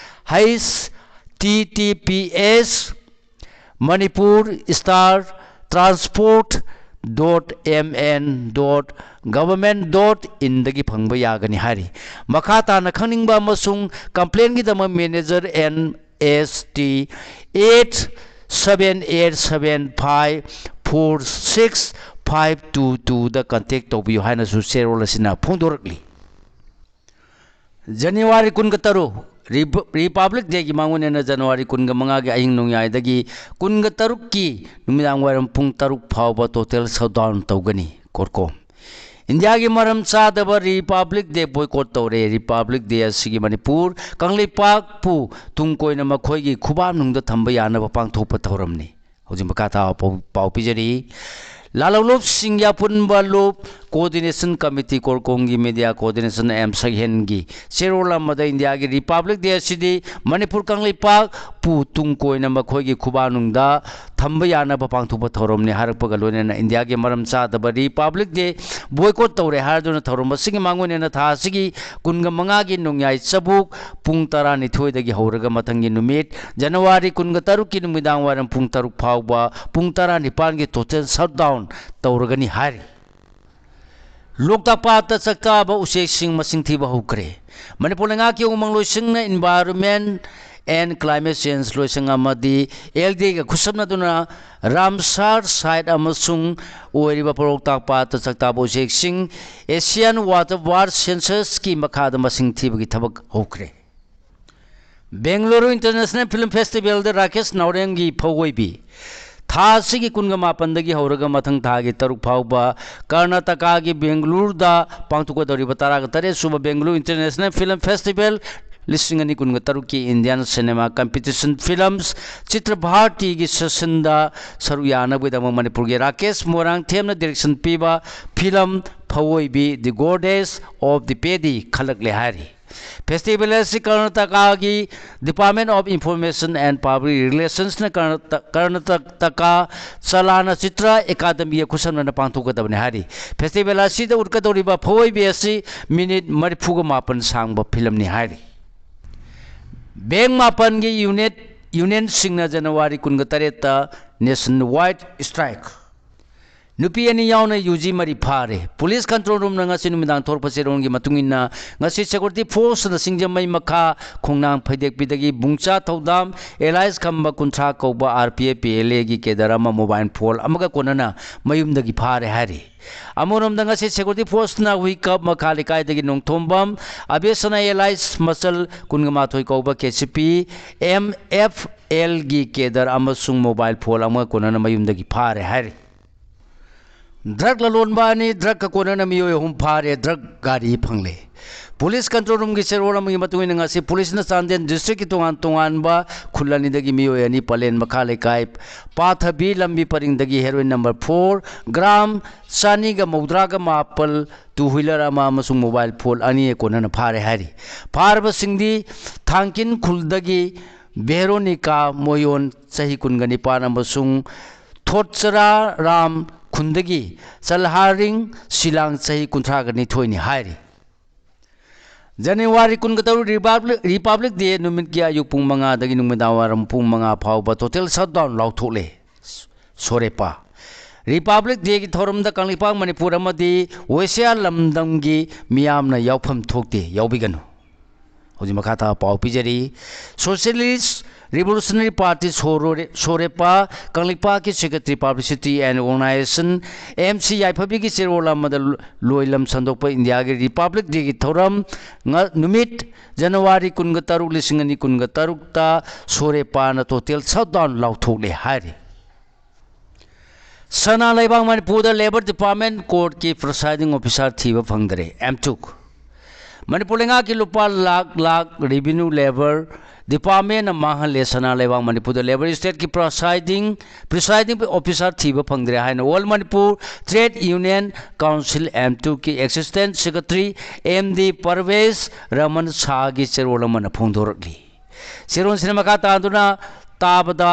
H T T P S Manipur Star Transport dot M N dot government dot in ꯗꯒꯤ ꯐꯪꯕ ꯌꯥꯒꯅꯤ ꯍꯥꯏꯔꯤ꯫ ꯃꯈꯥ ꯇꯥꯅ ꯈꯪꯅꯤꯡꯕ ꯑꯃꯁꯨꯡ complaint ꯒꯤꯗꯃꯛ manager N S T eight seven eight seven five four six five two two ꯗ contact ꯇꯧꯕꯤꯌꯨ ꯍꯥꯏꯅꯁꯨ ꯆꯦꯔꯣꯜ ꯑꯁꯤꯅ ꯐꯣꯡꯗꯣꯔꯛꯂꯤ꯫ ꯖꯅꯋꯥꯔꯤ ꯀꯨꯟꯒ ꯇꯔꯨꯛ, ꯔꯤꯄ-, Republic Day ꯒꯤ ꯃꯥꯡꯑꯣꯏꯅꯅ ꯖꯅꯋꯥꯔꯤ ꯀꯨꯟꯒ ꯃꯉꯥꯒꯤ ꯑꯍꯤꯡ ꯅꯣꯡꯌꯥꯏꯗꯒꯤ ꯀꯨꯟꯒ ꯇꯔꯨꯛꯀꯤ ꯅꯨꯃꯤꯗꯥꯡ ꯋꯥꯏꯔꯝ ꯄꯨꯡ ꯇꯔꯨꯛ ꯐꯥꯎꯕ total shutdown ꯇꯧꯒꯅꯤ꯫ ꯀꯣꯔꯀꯣꯝ꯫ ꯏꯟꯗꯤꯌꯥꯒꯤ ꯃꯔꯝ ꯆꯥꯗꯕ Republic Day boycott ꯇꯧꯔꯦ꯫ Republic Day ꯑꯁꯤꯒꯤ ꯃꯅꯤꯄꯨꯔ ꯀꯪꯂꯩꯄꯥꯛꯄꯨ ꯇꯨꯡ ꯀꯣꯏꯅ ꯃꯈꯣꯏꯒꯤ ꯈꯨꯕꯥꯛꯅꯨꯡꯗ ꯊꯝꯕ ꯌꯥꯅꯕ ꯄꯥꯡꯊꯣꯛꯄ ꯊꯧꯔꯝꯅꯤ꯫ ꯍꯧꯖꯤꯛ ꯃꯈꯥ ꯇꯥꯕ ꯄꯥꯎ, ꯄꯥꯎ ꯄꯤꯖꯔꯤ꯫ ꯂꯥꯂꯣꯡꯂꯨꯞꯁꯤꯡꯒꯤ ꯑꯄꯨꯟꯕ ꯂꯨꯞ Coordination Committee, ꯀꯣꯔꯀꯣꯝꯒꯤ media coordination M ꯁꯛꯍꯦꯟꯒꯤ ꯆꯦꯔꯣꯜ ꯑꯃꯗ ꯏꯟꯗꯤꯌꯥꯒꯤ Republic Day ꯑꯁꯤꯗꯤ ꯃꯅꯤꯄꯨꯔ ꯀꯪꯂꯩꯄꯥꯛꯄꯨ ꯇꯨꯡ ꯀꯣꯏꯅ ꯃꯈꯣꯏꯒꯤ ꯈꯨꯕꯥꯛꯅꯨꯡꯗ ꯊꯝꯕ ꯌꯥꯅꯕ ꯄꯥꯡꯊꯣꯛꯄ ꯊꯧꯔꯝꯅꯤ ꯍꯥꯏꯔꯛꯄꯒ ꯂꯣꯏꯅꯅ ꯏꯟꯗꯤꯌꯥꯒꯤ ꯃꯔꯝ ꯆꯥꯗꯕ Republic Day boycott ꯇꯧꯔꯦ ꯍꯥꯏꯗꯨꯅ ꯊꯧꯔꯝ ꯑꯁꯤꯒꯤ ꯃꯥꯡꯑꯣꯏꯅꯅ ꯊꯥ ꯑꯁꯤꯒꯤ ꯀꯨꯟꯒ ꯃꯉꯥꯒꯤ ꯅꯣꯡꯌꯥꯏ ꯆꯕꯨꯛ ꯄꯨꯡ ꯇꯔꯥꯅꯤꯊꯣꯏꯗꯒꯤ ꯍꯧꯔꯒ ꯃꯊꯪꯒꯤ ꯅꯨꯃꯤꯠ ꯖꯅꯋꯥꯔꯤ ꯀꯨꯟꯒ ꯇꯔꯨꯛꯀꯤ ꯅꯨꯃꯤꯗꯥꯡ ꯋꯥꯏꯔꯝ ꯄꯨꯡ ꯇꯔꯨꯛ ꯐꯥꯎꯕ ꯄꯨꯡ ꯇꯔꯥꯅꯤꯄꯥꯟꯒꯤ total shutdown ꯇꯧꯔꯒꯅꯤ ꯍꯥꯏꯔꯤ꯫ ꯂꯣꯛꯇꯥꯛ ꯄꯥꯠꯇ ꯆꯥꯛꯇꯥꯕ ꯎꯆꯦꯛꯁꯤꯡ ꯃꯁꯤꯡ ꯊꯤꯕ ꯍꯧꯈ꯭ꯔꯦ꯫ ꯃꯅꯤꯄꯨꯔ ꯂꯩꯉꯥꯛꯀꯤ ꯎꯃꯪ ꯂꯣꯏꯁꯪꯅ Environment and Climate Change ꯂꯣꯏꯁꯪ ꯑꯃꯗꯤ L D A ꯒ ꯈꯨꯠꯁꯝꯅꯗꯨꯅ ꯔꯥꯝꯁꯥꯔ site ꯑꯃꯁꯨꯡ ꯑꯣꯏꯔꯤꯕ ꯂꯣꯛꯇꯥꯛ ꯄꯥꯠꯇ ꯆꯥꯛꯇꯥꯕ ꯎꯆꯦꯛꯁꯤꯡ Asian Water Bird Census ꯀꯤ ꯃꯈꯥꯗ ꯃꯁꯤꯡ ꯊꯤꯕꯒꯤ ꯊꯕꯛ ꯍꯧꯈ꯭ꯔꯦ꯫ ꯕꯦꯡꯒꯂꯨꯔꯨ International Film Festival ꯗ ꯔꯥꯀꯦꯁ ꯅꯥꯎꯔꯦꯝꯒꯤ ꯐꯧꯑꯣꯏꯕꯤ꯫ ꯊꯥ ꯑꯁꯤꯒꯤ ꯀꯨꯟꯒ ꯃꯥꯄꯟꯗꯒꯤ ꯍꯧꯔꯒ ꯃꯊꯪ ꯊꯥꯒꯤ ꯇꯔꯨꯛ ꯐꯥꯎꯕ ꯀꯔꯅꯥꯇꯀꯥꯒꯤ ꯕꯦꯡꯒꯂꯨꯔꯨꯗ ꯄꯥꯡꯊꯣꯛꯀꯗꯧꯔꯤꯕ ꯇꯔꯥꯒ ꯇꯔꯦꯠ ꯁꯨꯕ ꯕꯦꯡꯒꯂꯨꯔꯨ International Film Festival ꯂꯤꯁꯤꯡ ꯑꯅꯤ ꯀꯨꯟꯒ ꯇꯔꯨꯛꯀꯤ Indian Cinema Competition Films ꯆꯤꯇ꯭ꯔ ꯚꯥꯔꯇꯤꯒꯤ session ꯗ ꯁꯔꯨꯛ ꯌꯥꯅꯕꯒꯤꯗꯃꯛ ꯃꯅꯤꯄꯨꯔꯒꯤ ꯔꯥꯀꯦꯁ ꯃꯣꯏꯔꯥꯡꯊꯦꯝꯅ direction ꯄꯤꯕ film ꯐꯧꯑꯣꯏꯕꯤ The Goddess of the Paddy ꯈꯜꯂꯛꯂꯦ ꯍꯥꯏꯔꯤ꯫ ꯐꯦꯁꯇꯤꯚꯦꯜ ꯑꯁꯤ ꯀꯔꯅꯥꯇꯀꯥꯒꯤ Department of Information and Public Relationsꯅ ꯀꯔꯅꯥꯇ-, Karnataka ꯆꯂꯥꯅ ꯆꯤꯇ꯭ꯔ ꯑꯦꯀꯥꯗꯃꯤꯒ ꯈꯨꯠꯁꯝꯅꯅ ꯄꯥꯡꯊꯣꯛꯀꯗꯕꯅꯤ ꯍꯥꯏꯔꯤ꯫ ꯐꯦꯁꯇꯤꯚꯦꯜ ꯑꯁꯤꯗ ꯎꯠꯀꯗꯧꯔꯤꯕ ꯐꯋꯣꯏꯕꯤ ꯑꯁꯤ ꯃꯤꯅꯤꯠ ꯃꯔꯤꯐꯨꯒ ꯃꯥꯄꯟ ꯁꯥꯡꯕ ꯐꯤꯂꯝꯅꯤ ꯍꯥꯏꯔꯤ꯫ ꯕꯦꯡꯛ ꯃꯥꯄꯟꯒꯤ ꯌꯨꯅꯤꯠ, ꯌꯨꯅꯤꯌꯟꯁꯤꯡꯅ ꯖꯅꯋꯥꯔꯤ ꯀꯨꯟꯒ ꯇꯔꯦꯠꯇ nationwide strike꯫ ꯅꯨꯄꯤ ꯑꯅꯤ ꯌꯥꯎꯅ ꯌꯨ ꯖꯤ ꯃꯔꯤ ꯐꯥꯔꯦ꯫ ꯄꯨꯂꯤꯁ ꯀꯟꯇ꯭ꯔꯣꯜ ꯔꯨꯝꯅ ꯉꯁꯤ ꯅꯨꯃꯤꯗꯥꯡ ꯊꯣꯔꯛꯄ ꯆꯦꯔꯣꯜꯒꯤ ꯃꯇꯨꯡ ꯏꯟꯅ, ꯉꯁꯤ ꯁꯦꯀ꯭ꯌꯨꯔꯤꯇꯤ ꯐꯣꯔꯁꯅ ꯁꯤꯡꯖꯃꯩ ꯃꯈꯥ ꯈꯣꯡꯅꯥꯡ ꯐꯩꯗꯦꯛꯄꯤꯗꯒꯤ ꯕꯨꯡꯆꯥ ꯊꯧꯗꯥꯝ ꯑꯦꯂꯥꯏꯁ ꯈꯝꯕ ꯀꯨꯟꯊ꯭ꯔꯥ ꯀꯧꯕ R P F P L ꯑꯦꯒꯤ ꯀꯦꯗꯔ ꯑꯃ ꯃꯣꯕꯥꯏꯜ ꯐꯣꯟ ꯑꯃꯒ ꯀꯣꯟꯅꯅ ꯃꯌꯨꯝꯗꯒꯤ ꯐꯥꯔꯦ ꯍꯥꯏꯔꯤ꯫ ꯑꯃꯔꯣꯝꯗ ꯉꯁꯤ ꯁꯦꯀ꯭ꯌꯨꯔꯤꯇꯤ ꯐꯣꯔꯁꯅ ꯍꯨꯏꯀꯞ ꯃꯈꯥ ꯂꯩꯀꯥꯏꯗꯒꯤ ꯅꯣꯡꯊꯣꯝꯕꯝ ꯑꯕꯦꯁꯅ ꯑꯦꯂꯥꯏꯁ ꯃꯆꯜ ꯀꯨꯟꯒ ꯃꯥꯊꯣꯏ ꯀꯧꯕ K C P M F ꯑꯦꯜꯒꯤ ꯀꯦꯗꯔ ꯑꯃꯁꯨꯡ ꯃꯣꯕꯥꯏꯜ ꯐꯣꯟ ꯑꯃꯒ ꯀꯣꯟꯅꯅ ꯃꯌꯨꯝꯗꯒꯤ ꯐꯥꯔꯦ ꯍꯥꯏꯔꯤ꯫ ꯗ꯭ꯔꯒ ꯂꯂꯣꯟꯕ ꯑꯅꯤ, ꯗ꯭ꯔꯒꯀ ꯀꯣꯟꯅꯅ ꯃꯤꯑꯣꯏ ꯑꯍꯨꯝ ꯐꯥꯔꯦ, ꯗ꯭ꯔꯒ ꯒꯥꯔꯤ ꯐꯪꯂꯦ꯫ ꯄꯨꯂꯤꯁ ꯀꯟꯇ꯭ꯔꯣꯜ ꯔꯨꯝꯒꯤ ꯆꯦꯔꯣꯜ ꯑꯃꯒꯤ ꯃꯇꯨꯡ ꯏꯟꯅ, ꯉꯁꯤ ꯄꯨꯂꯤꯁꯅ ꯆꯥꯟꯗꯦꯜ ꯗꯤꯁꯇ꯭ꯔꯤꯛꯀꯤ ꯇꯣꯉꯥꯟ ꯇꯣꯉꯥꯟꯕ ꯈꯨꯜ ꯑꯅꯤꯗꯒꯤ ꯃꯤꯑꯣꯏ ꯑꯅꯤ ꯄꯂꯦꯟ ꯃꯈꯥ ꯂꯩꯀꯥꯏ ꯄꯥꯊꯕꯤ ꯂꯝꯕꯤ ꯄꯔꯤꯡꯗꯒꯤ ꯍꯦꯔꯣꯏꯟ ꯅꯝꯕꯔ ꯐꯣꯔ, ꯒ꯭ꯔꯥꯝ ꯆꯅꯤꯒ ꯃꯧꯗ꯭ꯔꯥꯒ ꯃꯥꯄꯜ, ꯇꯨ ꯍ꯭ꯋꯤꯂꯔ ꯑꯃ ꯑꯃꯁꯨꯡ ꯃꯣꯕꯥꯏꯜ ꯐꯣꯟ ꯑꯅꯤ ꯀꯣꯟꯅꯅ ꯐꯥꯔꯦ ꯍꯥꯏꯔꯤ꯫ ꯐꯥꯔꯕꯁꯤꯡꯗꯤ ꯊꯥꯡꯀꯤꯟ ꯈꯨꯜꯗꯒꯤ ꯚꯦꯔꯣꯅꯤꯀꯥ ꯃꯣꯌꯣꯟ, ꯆꯍꯤ ꯀꯨꯟꯒ ꯅꯤꯄꯥꯟ, ꯑꯃꯁꯨꯡ ꯊꯣꯠꯆꯔꯥ ꯔꯥꯝ ꯈꯨꯟꯗꯒꯤ ꯆꯜꯍꯥꯔꯤꯡ ꯁꯤꯂꯥꯡ, ꯆꯍꯤ ꯀꯨꯟꯊ꯭ꯔꯥꯒ ꯅꯤꯊꯣꯏꯅꯤ ꯍꯥꯏꯔꯤ꯫ ꯖꯅꯋꯥꯔꯤ ꯀꯨꯟꯒ ꯇꯔꯨꯛ ꯔꯤꯄꯥꯕ꯭ꯂꯤꯛ, ꯔꯤꯄꯥꯕ꯭ꯂꯤꯛ ꯗꯦ ꯅꯨꯃꯤꯠꯀꯤ ꯑꯌꯨꯛ ꯄꯨꯡ ꯃꯉꯥꯗꯒꯤ ꯅꯨꯃꯤꯗꯥꯡ ꯋꯥꯏꯔꯝ ꯄꯨꯡ ꯃꯉꯥ ꯐꯥꯎꯕ ꯇꯣꯇꯦꯜ ꯁꯠꯗꯥꯎꯟ ꯂꯥꯎꯊꯣꯛꯂꯦ꯫ ꯁꯣꯔꯦꯄꯥ꯫ ꯔꯤꯄꯥꯕ꯭ꯂꯤꯛ ꯗꯦꯒꯤ ꯊꯧꯔꯝꯗ ꯀꯪꯂꯩꯄꯥꯛ ꯃꯅꯤꯄꯨꯔ ꯑꯃꯗꯤ ꯋꯦꯁꯤꯌꯥ ꯂꯝꯗꯝꯒꯤ ꯃꯤꯌꯥꯝꯅ ꯌꯥꯎꯐꯝ ꯊꯣꯛꯇꯦ, ꯌꯥꯎꯕꯤꯒꯅꯨ꯫ ꯍꯧꯖꯤꯛ ꯃꯈꯥ ꯇꯥꯕ ꯄꯥꯎ ꯄꯤꯖꯔꯤ꯫ Socialist Revolutionary Party ꯁꯣꯔꯣꯔꯦ-, ꯁꯣꯔꯦꯄꯥ ꯀꯪꯂꯩꯄꯥꯛꯀꯤ Secretary Publicity and Organization, M C ꯌꯥꯏꯐꯕꯤꯒꯤ ꯆꯦꯔꯣꯜ ꯑꯃꯗ ꯂꯣꯏꯂꯝ ꯁꯟꯗꯣꯛꯄ ꯏꯟꯗꯤꯌꯥꯒꯤ ꯔꯤꯄꯥꯕ꯭ꯂꯤꯛ ꯗꯦꯒꯤ ꯊꯧꯔꯝ ꯉ-, ꯅꯨꯃꯤꯠ ꯖꯅꯋꯥꯔꯤ ꯀꯨꯟꯒ ꯇꯔꯨꯛ, ꯂꯤꯁꯤꯡ ꯑꯅꯤ ꯀꯨꯟꯒ ꯇꯔꯨꯛꯇ ꯁꯣꯔꯦꯄꯥꯅ ꯇꯣꯇꯦꯜ ꯁꯠꯗꯥꯎꯟ ꯂꯥꯎꯊꯣꯛꯂꯦ ꯍꯥꯏꯔꯤ꯫ ꯁꯅꯥ ꯂꯩꯕꯥꯛ ꯃꯅꯤꯄꯨꯔꯗ ꯂꯦꯕꯔ ꯗꯤꯄꯥꯔꯠꯃꯦꯟ ꯀꯣꯔꯠꯀꯤ ꯄ꯭ꯔꯤꯁꯥꯏꯗꯤꯡ ꯑꯣꯐꯤꯁꯥꯔ ꯊꯤꯕ ꯐꯪꯗꯔꯦ꯫ ꯑꯦꯝꯇꯨꯛ꯫ ꯃꯅꯤꯄꯨꯔ ꯂꯩꯉꯥꯛꯀꯤ ꯂꯨꯄꯥ ꯂꯥꯛ ꯂꯥꯛ ꯔꯦꯚꯤꯅ꯭ꯌꯨ ꯂꯦꯕꯔ ꯗꯤꯄꯥꯔꯠꯃꯦꯟꯅ ꯃꯥꯡꯍꯜꯂꯦ ꯁꯅꯥ ꯂꯩꯕꯥꯛ ꯃꯅꯤꯄꯨꯔꯗ꯫ ꯂꯦꯕꯔ ꯁ꯭ꯇꯦꯠꯀꯤ ꯄ꯭ꯔꯤꯁꯥꯏꯗꯤꯡ ꯄ꯭ꯔꯤꯁꯥꯏꯗꯤꯡ ꯑꯣꯐꯤꯁꯥꯔ ꯊꯤꯕ ꯐꯪꯗ꯭ꯔꯦ ꯍꯥꯏꯅ all Manipur trade union council, ꯑꯦꯝꯇꯨꯀꯤ assistant secretary M D Parvez Rahman ꯁꯥꯍꯒꯤ ꯆꯦꯔꯣꯜ ꯑꯃꯅ ꯐꯣꯡꯗꯣꯔꯛꯂꯤ꯫ ꯆꯦꯔꯣꯜꯁꯤꯅ ꯃꯈꯥ ꯇꯥꯗꯨꯅ ꯇꯥꯕꯗ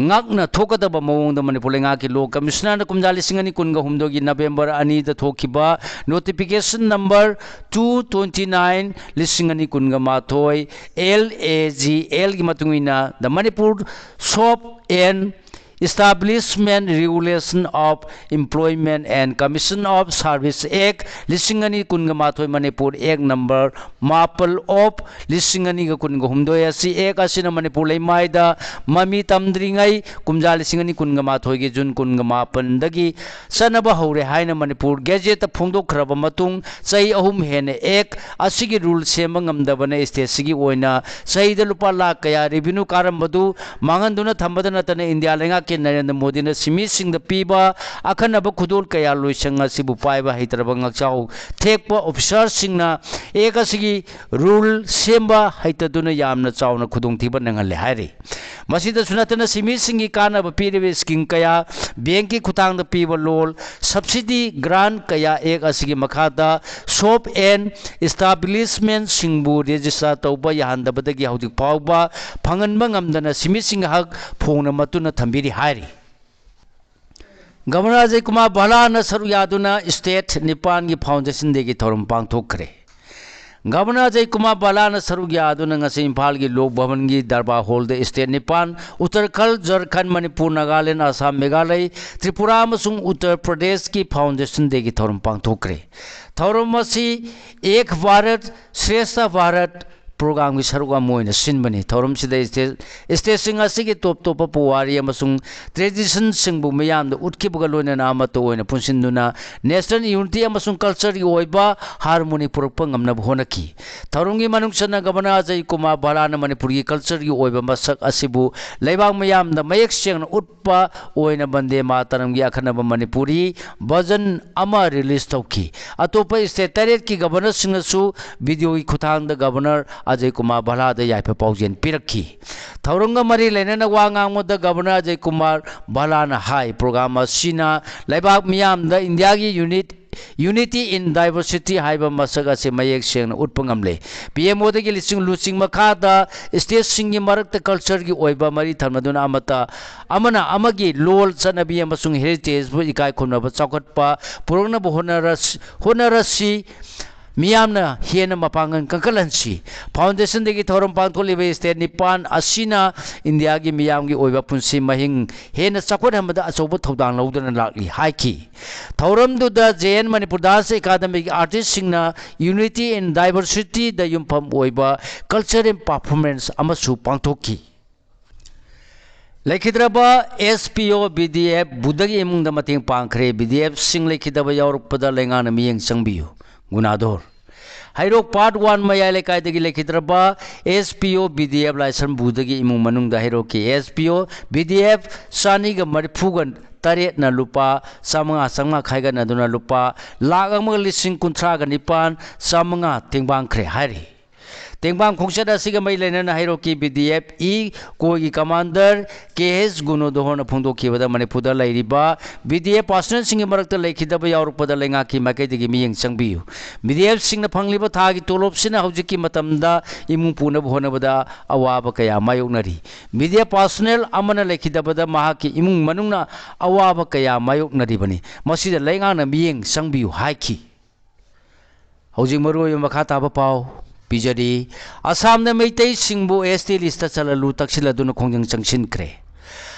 ꯉꯥꯛꯅ ꯊꯣꯛꯀꯗꯕ ꯃꯑꯣꯡꯗ ꯃꯅꯤꯄꯨꯔ ꯂꯩꯉꯥꯛꯀꯤ ꯂꯣ ꯀꯃꯤꯁꯅꯔꯅ ꯀꯨꯝꯖꯥ ꯂꯤꯁꯤꯡ ꯑꯅꯤ ꯀꯨꯟꯒ ꯍꯨꯝꯗꯣꯏꯒꯤ ꯅꯕꯦꯝꯕꯔ ꯑꯅꯤꯗ ꯊꯣꯛꯈꯤꯕ notification number two twenty nine ꯂꯤꯁꯤꯡ ꯑꯅꯤ ꯀꯨꯟꯒ ꯃꯥꯊꯣꯏ, ꯑꯦꯜ ꯑꯦ ꯖꯤ ꯑꯦꯜꯒꯤ ꯃꯇꯨꯡ ꯏꯟꯅ The Manipur Shop and Establishment Regulation of Employment and Commission of Service Act ꯂꯤꯁꯤꯡ ꯑꯅꯤ ꯀꯨꯟꯒ ꯃꯥꯊꯣꯏ, ꯃꯅꯤꯄꯨꯔ ꯑꯦꯛ ꯅꯝꯕꯔ ꯃꯥꯄꯜ ꯑꯣꯐ ꯂꯤꯁꯤꯡ ꯑꯅꯤꯒ ꯀꯨꯟꯒ ꯍꯨꯝꯗꯣꯏ ꯑꯁꯤ ꯑꯦꯛ ꯑꯁꯤꯅ ꯃꯅꯤꯄꯨꯔ ꯂꯩꯃꯥꯏꯗ ꯃꯃꯤ ꯇꯝꯗ꯭ꯔꯤꯉꯩ ꯀꯨꯝꯖꯥ ꯂꯤꯁꯤꯡ ꯑꯅꯤ ꯀꯨꯟꯒ ꯃꯥꯊꯣꯏꯒꯤ ꯖꯨꯟ ꯀꯨꯟꯒ ꯃꯥꯄꯟꯗꯒꯤ ꯆꯠꯅꯕ ꯍꯧꯔꯦ ꯍꯥꯏꯅ ꯃꯅꯤꯄꯨꯔ ꯒꯦꯖꯦꯠꯇ ꯐꯣꯡꯗꯣꯛꯈ꯭ꯔꯕ ꯃꯇꯨꯡ, ꯆꯍꯤ ꯑꯍꯨꯝ ꯍꯦꯟꯅ ꯑꯦꯛ ꯑꯁꯤꯒꯤ ꯔꯨꯜ ꯁꯦꯝꯕ ꯉꯝꯗꯕꯅ ꯁ꯭ꯇꯦꯠꯁꯤꯒꯤ ꯑꯣꯏꯅ ꯆꯍꯤꯗ ꯂꯨꯄꯥ ꯂꯥꯈ ꯀꯌꯥ ꯔꯦꯚꯤꯅ꯭ꯌꯨ ꯀꯥꯔꯝꯕꯗꯨ ꯃꯥꯡꯍꯟꯗꯨꯅ ꯊꯝꯕꯗ ꯅꯠꯇꯅ ꯏꯟꯗꯤꯌꯥ ꯂꯩꯉꯥꯛꯀꯤ ꯅꯔꯦꯟꯗ꯭ꯔ ꯃꯣꯗꯤꯅ ꯁꯤꯟꯃꯤꯁꯤꯡꯗ ꯄꯤꯕ ꯑꯈꯟꯅꯕ ꯈꯨꯗꯣꯜ ꯀꯌꯥ ꯂꯣꯏꯁꯪ ꯑꯁꯤꯕꯨ ꯄꯥꯏꯕ ꯍꯩꯇ꯭ꯔꯕ ꯉꯥꯛꯆꯥꯎ ꯊꯦꯛꯄ ꯑꯣꯐꯤꯁꯥꯔꯁꯤꯡꯅ ꯑꯦꯛ ꯑꯁꯤꯒꯤ ꯔꯨꯜ ꯁꯦꯝꯕ ꯍꯩꯇꯗꯨꯅ ꯌꯥꯝꯅ ꯆꯥꯎꯅ ꯈꯨꯗꯣꯡꯊꯤꯕ ꯅꯪꯍꯜꯂꯦ ꯍꯥꯏꯔꯤ꯫ ꯃꯁꯤꯗꯁꯨ ꯅꯠꯇꯅ ꯁꯤꯟꯃꯤꯁꯤꯡꯒꯤ ꯀꯥꯟꯅꯕ ꯄꯤꯔꯤꯕ ꯁ꯭ꯀꯤꯝ ꯀꯌꯥ, ꯕꯦꯡꯀꯤ ꯈꯨꯠꯊꯥꯡꯗ ꯄꯤꯕ ꯂꯣꯟ, ꯁꯕꯁꯤꯗꯤ ꯒ꯭ꯔꯥꯟ ꯀꯌꯥ ꯑꯦꯛ ꯑꯁꯤꯒꯤ ꯃꯈꯥꯗ ꯁꯣꯞ ꯑꯦꯟ ꯏꯁꯇꯥꯕ꯭ꯂꯤꯁꯃꯦꯟꯁꯤꯡꯕꯨ ꯔꯦꯖꯤꯁꯇꯥꯔ ꯇꯧꯕ ꯌꯥꯍꯟꯗꯕꯗꯒꯤ ꯍꯧꯖꯤꯛ ꯐꯥꯎꯕ ꯐꯪꯍꯟꯕ ꯉꯝꯗꯅ ꯁꯤꯟꯃꯤꯁꯤꯡꯒꯤ ꯍꯛ ꯐꯣꯡꯅ ꯃꯇꯨꯅ ꯊꯝꯕꯤꯔꯤ ꯍꯥꯏꯔꯤ꯫ ꯒꯚꯔꯅꯔ ꯑꯖꯌ ꯀꯨꯃꯥꯔ ꯚꯜꯂꯥꯅ ꯁꯔꯨꯛ ꯌꯥꯗꯨꯅ ꯁ꯭ꯇꯦꯠ ꯅꯤꯄꯥꯟꯒꯤ ꯐꯥꯎꯟꯗꯦꯁꯟ ꯗꯦꯒꯤ ꯊꯧꯔꯝ ꯄꯥꯡꯊꯣꯛꯈ꯭ꯔꯦ꯫ ꯒꯚꯔꯅꯔ ꯑꯖꯌ ꯀꯨꯃꯥꯔ ꯚꯜꯂꯥꯅ ꯁꯔꯨꯛ ꯌꯥꯗꯨꯅ ꯉꯁꯤ ꯏꯝꯐꯥꯜꯒꯤ ꯂꯣꯛ ꯚꯕꯟꯒꯤ ꯗꯔꯕꯥꯔ ꯍꯣꯜꯗ ꯁ꯭ꯇꯦꯠ ꯅꯤꯄꯥꯟ, ꯎꯠꯇꯔꯈꯟꯗ, ꯖꯔꯈꯟꯗ, ꯃꯅꯤꯄꯨꯔ, ꯅꯥꯒꯥꯂꯦꯟꯗ, ꯑꯁꯥꯝ, ꯃꯦꯘꯥꯂꯌ, ꯇ꯭ꯔꯤꯄꯨꯔꯥ ꯑꯃꯁꯨꯡ ꯎꯠꯇꯔ ꯄ꯭ꯔꯗꯦꯁꯀꯤ ꯐꯥꯎꯟꯗꯦꯁꯟ ꯗꯦꯒꯤ ꯊꯧꯔꯝ ꯄꯥꯡꯊꯣꯛꯈ꯭ꯔꯦ꯫ ꯊꯧꯔꯝ ꯑꯁꯤ ꯑꯦꯛ ꯚꯥꯔꯠ ꯁ꯭ꯔꯦꯁꯊ ꯚꯥꯔꯠ ꯄ꯭ꯔꯣꯒ꯭ꯔꯥꯝꯒꯤ ꯁꯔꯨꯛ ꯑꯃ ꯑꯣꯏꯅ ꯁꯤꯟꯕꯅꯤ꯫ ꯊꯧꯔꯝꯁꯤꯗ ꯁ꯭ꯇꯦꯠ, ꯁ꯭ꯇꯦꯠꯁꯤꯡ ꯑꯁꯤꯒꯤ ꯇꯣꯞ ꯇꯣꯞꯄ ꯄꯨꯋꯥꯔꯤ ꯑꯃꯁꯨꯡ ꯇ꯭ꯔꯦꯗꯤꯁꯟꯁꯤꯡꯕꯨ ꯃꯤꯌꯥꯝꯗ ꯎꯠꯈꯤꯕꯒ ꯂꯣꯏꯅꯅ ꯑꯃꯠꯇ ꯑꯣꯏꯅ ꯄꯨꯟꯁꯤꯟꯗꯨꯅ ꯅꯦꯁꯅꯦꯜ ꯌꯨꯅꯤꯇꯤ ꯑꯃꯁꯨꯡ ꯀꯜꯆꯔꯒꯤ ꯑꯣꯏꯕ ꯍꯥꯔꯃꯣꯅꯤ ꯄꯨꯔꯛꯄ ꯉꯝꯅꯕ ꯍꯣꯠꯅꯈꯤ꯫ ꯊꯧꯔꯝꯒꯤ ꯃꯅꯨꯡ ꯆꯟꯅ ꯒꯚꯔꯅꯔ ꯑꯖꯌ ꯀꯨꯃꯥꯔ ꯚꯜꯂꯥꯅ ꯃꯅꯤꯄꯨꯔꯒꯤ ꯀꯜꯆꯔꯒꯤ ꯑꯣꯏꯕ ꯃꯁꯛ ꯑꯁꯤꯕꯨ ꯂꯩꯕꯥꯛ ꯃꯤꯌꯥꯝꯗ ꯃꯌꯦꯛ ꯁꯦꯡꯅ ꯎꯠ ꯎꯠꯄ ꯑꯣꯏꯅ ꯕꯟꯗꯦ ꯃꯥꯇꯔꯝꯒꯤ ꯑꯈꯟꯅꯕ ꯃꯅꯤꯄꯨꯔꯤ ꯚꯔꯖꯟ ꯑꯃ ꯔꯤꯂꯤꯖ ꯇꯧꯈꯤ꯫ ꯑꯇꯣꯞꯄ ꯁ꯭ꯇꯦꯠ ꯇꯔꯦꯠꯀꯤ ꯒꯚꯔꯅꯔꯁꯤꯡꯅꯁꯨ ꯚꯤꯗꯤꯑꯣꯒꯤ ꯈꯨꯠꯊꯥꯡꯗ ꯒꯚꯔꯅꯔ ꯑꯖꯌ ꯀꯨꯃꯥꯔ ꯚꯜꯂꯥꯗ ꯌꯥꯏꯐ ꯄꯥꯎꯖꯦꯜ ꯄꯤꯔꯛꯈꯤ꯫ ꯊꯧꯔꯝꯒ ꯃꯔꯤ ꯂꯩꯅꯅ ꯋꯥ ꯉꯥꯡꯕꯗ ꯒꯕꯔꯅꯔ ꯑꯖꯌ ꯀꯨꯃꯥꯔ ꯚꯜꯂꯥꯅ ꯍꯥꯏ, ꯄ꯭ꯔꯣꯒ꯭ꯔꯥꯝ ꯑꯁꯤꯅ ꯂꯩꯕꯥꯛ ꯃꯤꯌꯥꯝꯗ ꯏꯟꯗꯤꯌꯥꯒꯤ unit, unity in diversity ꯍꯥꯏꯕ ꯃꯁꯛ ꯑꯁꯤ ꯃꯌꯦꯛ ꯁꯦꯡꯅ ꯎꯠꯄ ꯉꯝꯂꯦ꯫ ꯄꯤ ꯑꯦꯝ ꯑꯣꯗꯒꯤ ꯂꯨꯆꯤꯡ ꯃꯈꯥꯗ ꯁ꯭ꯇꯦꯠꯁꯤꯡꯒꯤ ꯃꯔꯛꯇ ꯀꯜꯆꯔꯒꯤ ꯑꯣꯏꯕ ꯃꯔꯤ ꯊꯝꯅꯗꯨꯅ ꯑꯃꯠꯇ ꯑꯃꯅ ꯑꯃꯒꯤ ꯂꯣꯜ, ꯆꯠꯅꯕꯤ ꯑꯃꯁꯨꯡ ꯍꯦꯔꯤꯇꯦꯖꯕꯨ ꯏꯀꯥꯏ ꯈꯨꯝꯅꯕ ꯆꯥꯎꯈꯠꯄ ꯄꯨꯔꯛꯅꯕ ꯍꯣꯠꯅꯔꯁꯤ, ꯍꯣꯠꯅꯔꯁꯤ꯫ ꯃꯤꯌꯥꯝꯅ ꯍꯦꯟꯅ ꯃꯄꯥꯡꯒꯜ ꯀꯟꯈꯠꯍꯟꯁꯤ꯫ ꯐꯥꯎꯟꯗꯦꯁꯟꯗꯒꯤ ꯊꯧꯔꯝ ꯄꯥꯡꯊꯣꯛꯂꯤꯕ ꯁ꯭ꯇꯦꯠ ꯅꯤꯄꯥꯟ ꯑꯁꯤꯅ ꯏꯟꯗꯤꯌꯥꯒꯤ ꯃꯤꯌꯥꯝꯒꯤ ꯑꯣꯏꯕ ꯄꯨꯟꯁꯤ ꯃꯍꯤꯡ ꯍꯦꯟꯅ ꯆꯥꯎꯈꯠꯍꯟꯕꯗ ꯑꯆꯧꯕ ꯊꯧꯗꯥꯡ ꯂꯧꯗꯨꯅ ꯂꯥꯛꯂꯤ ꯍꯥꯏꯈꯤ꯫ ꯊꯧꯔꯝꯗꯨꯗ ꯖꯦ ꯑꯦꯟ ꯃꯅꯤꯄꯨꯔ ꯗꯥꯟꯁ ꯑꯦꯀꯥꯗꯃꯤꯒꯤ ꯑꯥꯔꯇꯤꯁꯁꯤꯡꯅ unity in diversityꯗ ꯌꯨꯝꯐꯝ ꯑꯣꯏꯕ cultural performance ꯑꯃꯁꯨ ꯄꯥꯡꯊꯣꯛꯈꯤ꯫ ꯂꯩꯈꯤꯗ꯭ꯔꯕ ꯑꯦꯁ ꯄꯤ ꯑꯣ ꯕꯤ ꯗꯤ ꯑꯦꯐ ꯕꯨꯙꯒꯤ ꯏꯃꯨꯡꯗ ꯃꯇꯦꯡ ꯄꯥꯡꯈ꯭ꯔꯦ꯫ ꯕꯤ ꯗꯤ ꯑꯦꯐꯁꯤꯡ ꯂꯩꯈꯤꯗꯕ ꯌꯥꯎꯔꯛꯄꯗ ꯂꯩꯉꯥꯛꯅ ꯃꯤꯠꯌꯦꯡ ꯆꯪꯕꯤꯌꯨ꯫ ꯒꯨꯅꯥꯙꯣꯔ꯫ ꯍꯩꯔꯣꯛ ꯄꯥꯔꯠ ꯋꯥꯟ ꯃꯌꯥꯏ ꯂꯩꯀꯥꯏꯗꯒꯤ ꯂꯩꯈꯤꯗ꯭ꯔꯕ ꯑꯦꯁ ꯄꯤ ꯑꯣ ꯕꯤ ꯗꯤ ꯑꯦꯐ ꯂꯥꯏꯁ꯭ꯔꯝ ꯕꯨꯙꯒꯤ ꯏꯃꯨꯡ ꯃꯅꯨꯡꯗ ꯍꯩꯔꯣꯛꯀꯤ ꯑꯦꯁ ꯄꯤ ꯑꯣ ꯕꯤ ꯗꯤ ꯑꯦꯐ ꯆꯅꯤꯒ ꯃꯔꯤꯐꯨꯒ ꯇꯔꯦꯠꯅ ꯂꯨꯄꯥ ꯆꯥꯃꯉꯥ ꯆꯥꯃꯉꯥ ꯈꯥꯏꯒꯠꯅꯗꯨꯅ ꯂꯨꯄꯥ ꯂꯥꯈ ꯑꯃꯒ ꯂꯤꯁꯤꯡ ꯀꯨꯟꯊ꯭ꯔꯥꯒ ꯅꯤꯄꯥꯟ ꯆꯥꯃꯉꯥ ꯇꯦꯡꯕꯥꯡꯈ꯭ꯔꯦ ꯍꯥꯏꯔꯤ꯫ ꯇꯦꯡꯕꯥꯡ ꯈꯣꯡꯆꯠ ꯑꯁꯤꯒ ꯃꯔꯤ ꯂꯩꯅꯅ ꯍꯩꯔꯣꯛꯀꯤ ꯕꯤ ꯗꯤ ꯑꯦꯐ ꯏ ꯀꯣꯔꯒꯤ ꯀꯃꯥꯟꯗꯔ ꯀꯦ ꯑꯦꯁ ꯒꯨꯅꯣꯗꯣꯍꯣꯔꯅ ꯐꯣꯡꯗꯣꯛꯈꯤꯕꯗ, ꯃꯅꯤꯄꯨꯔꯗ ꯂꯩꯔꯤꯕ ꯕꯤ ꯗꯤ ꯑꯦꯐ ꯄꯥꯔꯁꯣꯅꯦꯜꯁꯤꯡꯒꯤ ꯃꯔꯛꯇ ꯂꯩꯈꯤꯗꯕ ꯌꯥꯎꯔꯛꯄꯗ ꯂꯩꯉꯥꯛꯀꯤ ꯃꯥꯏꯀꯩꯗꯒꯤ ꯃꯤꯠꯌꯦꯡ ꯆꯪꯕꯤꯌꯨ꯫ ꯕꯤ ꯗꯤ ꯑꯦꯐꯁꯤꯡꯅ ꯐꯪꯂꯤꯕ ꯊꯥꯒꯤ ꯇꯣꯂꯣꯞꯁꯤꯅ ꯍꯧꯖꯤꯛꯀꯤ ꯃꯇꯝꯗ ꯏꯃꯨꯡ ꯄꯨꯅꯕ ꯍꯣꯠꯅꯕꯗ ꯑꯋꯥꯕ ꯀꯌꯥ ꯃꯥꯌꯣꯛꯅꯔꯤ꯫ ꯕꯤ ꯗꯤ ꯑꯦꯐ ꯄꯥꯔꯁꯣꯅꯦꯜ ꯑꯃꯅ ꯂꯩꯈꯤꯗꯕꯗ ꯃꯍꯥꯛꯀꯤ ꯏꯃꯨꯡ ꯃꯅꯨꯡꯅ ꯑꯋꯥꯕ ꯀꯌꯥ ꯃꯥꯌꯣꯛꯅꯔꯤꯕꯅꯤ꯫ ꯃꯁꯤꯗ ꯂꯩꯉꯥꯛꯅ ꯃꯤꯠꯌꯦꯡ ꯆꯪꯕꯤꯌꯨ ꯍꯥꯏꯈꯤ꯫ ꯍꯧꯖꯤꯛ ꯃꯔꯨꯑꯣꯏꯕ ꯃꯈꯥ ꯇꯥꯕ ꯄꯥꯎ ꯄꯤꯖꯔꯤ꯫ ꯑꯁꯥꯝꯗ ꯃꯩꯇꯩꯁꯤꯡꯕꯨ ꯑꯦꯁ ꯇꯤ ꯂꯤꯁꯇ ꯆꯜꯍꯜꯂꯨ ꯇꯛꯁꯤꯜꯂꯗꯨꯅ ꯈꯣꯡꯖꯪ ꯆꯪꯁꯤꯟꯈ꯭ꯔꯦ꯫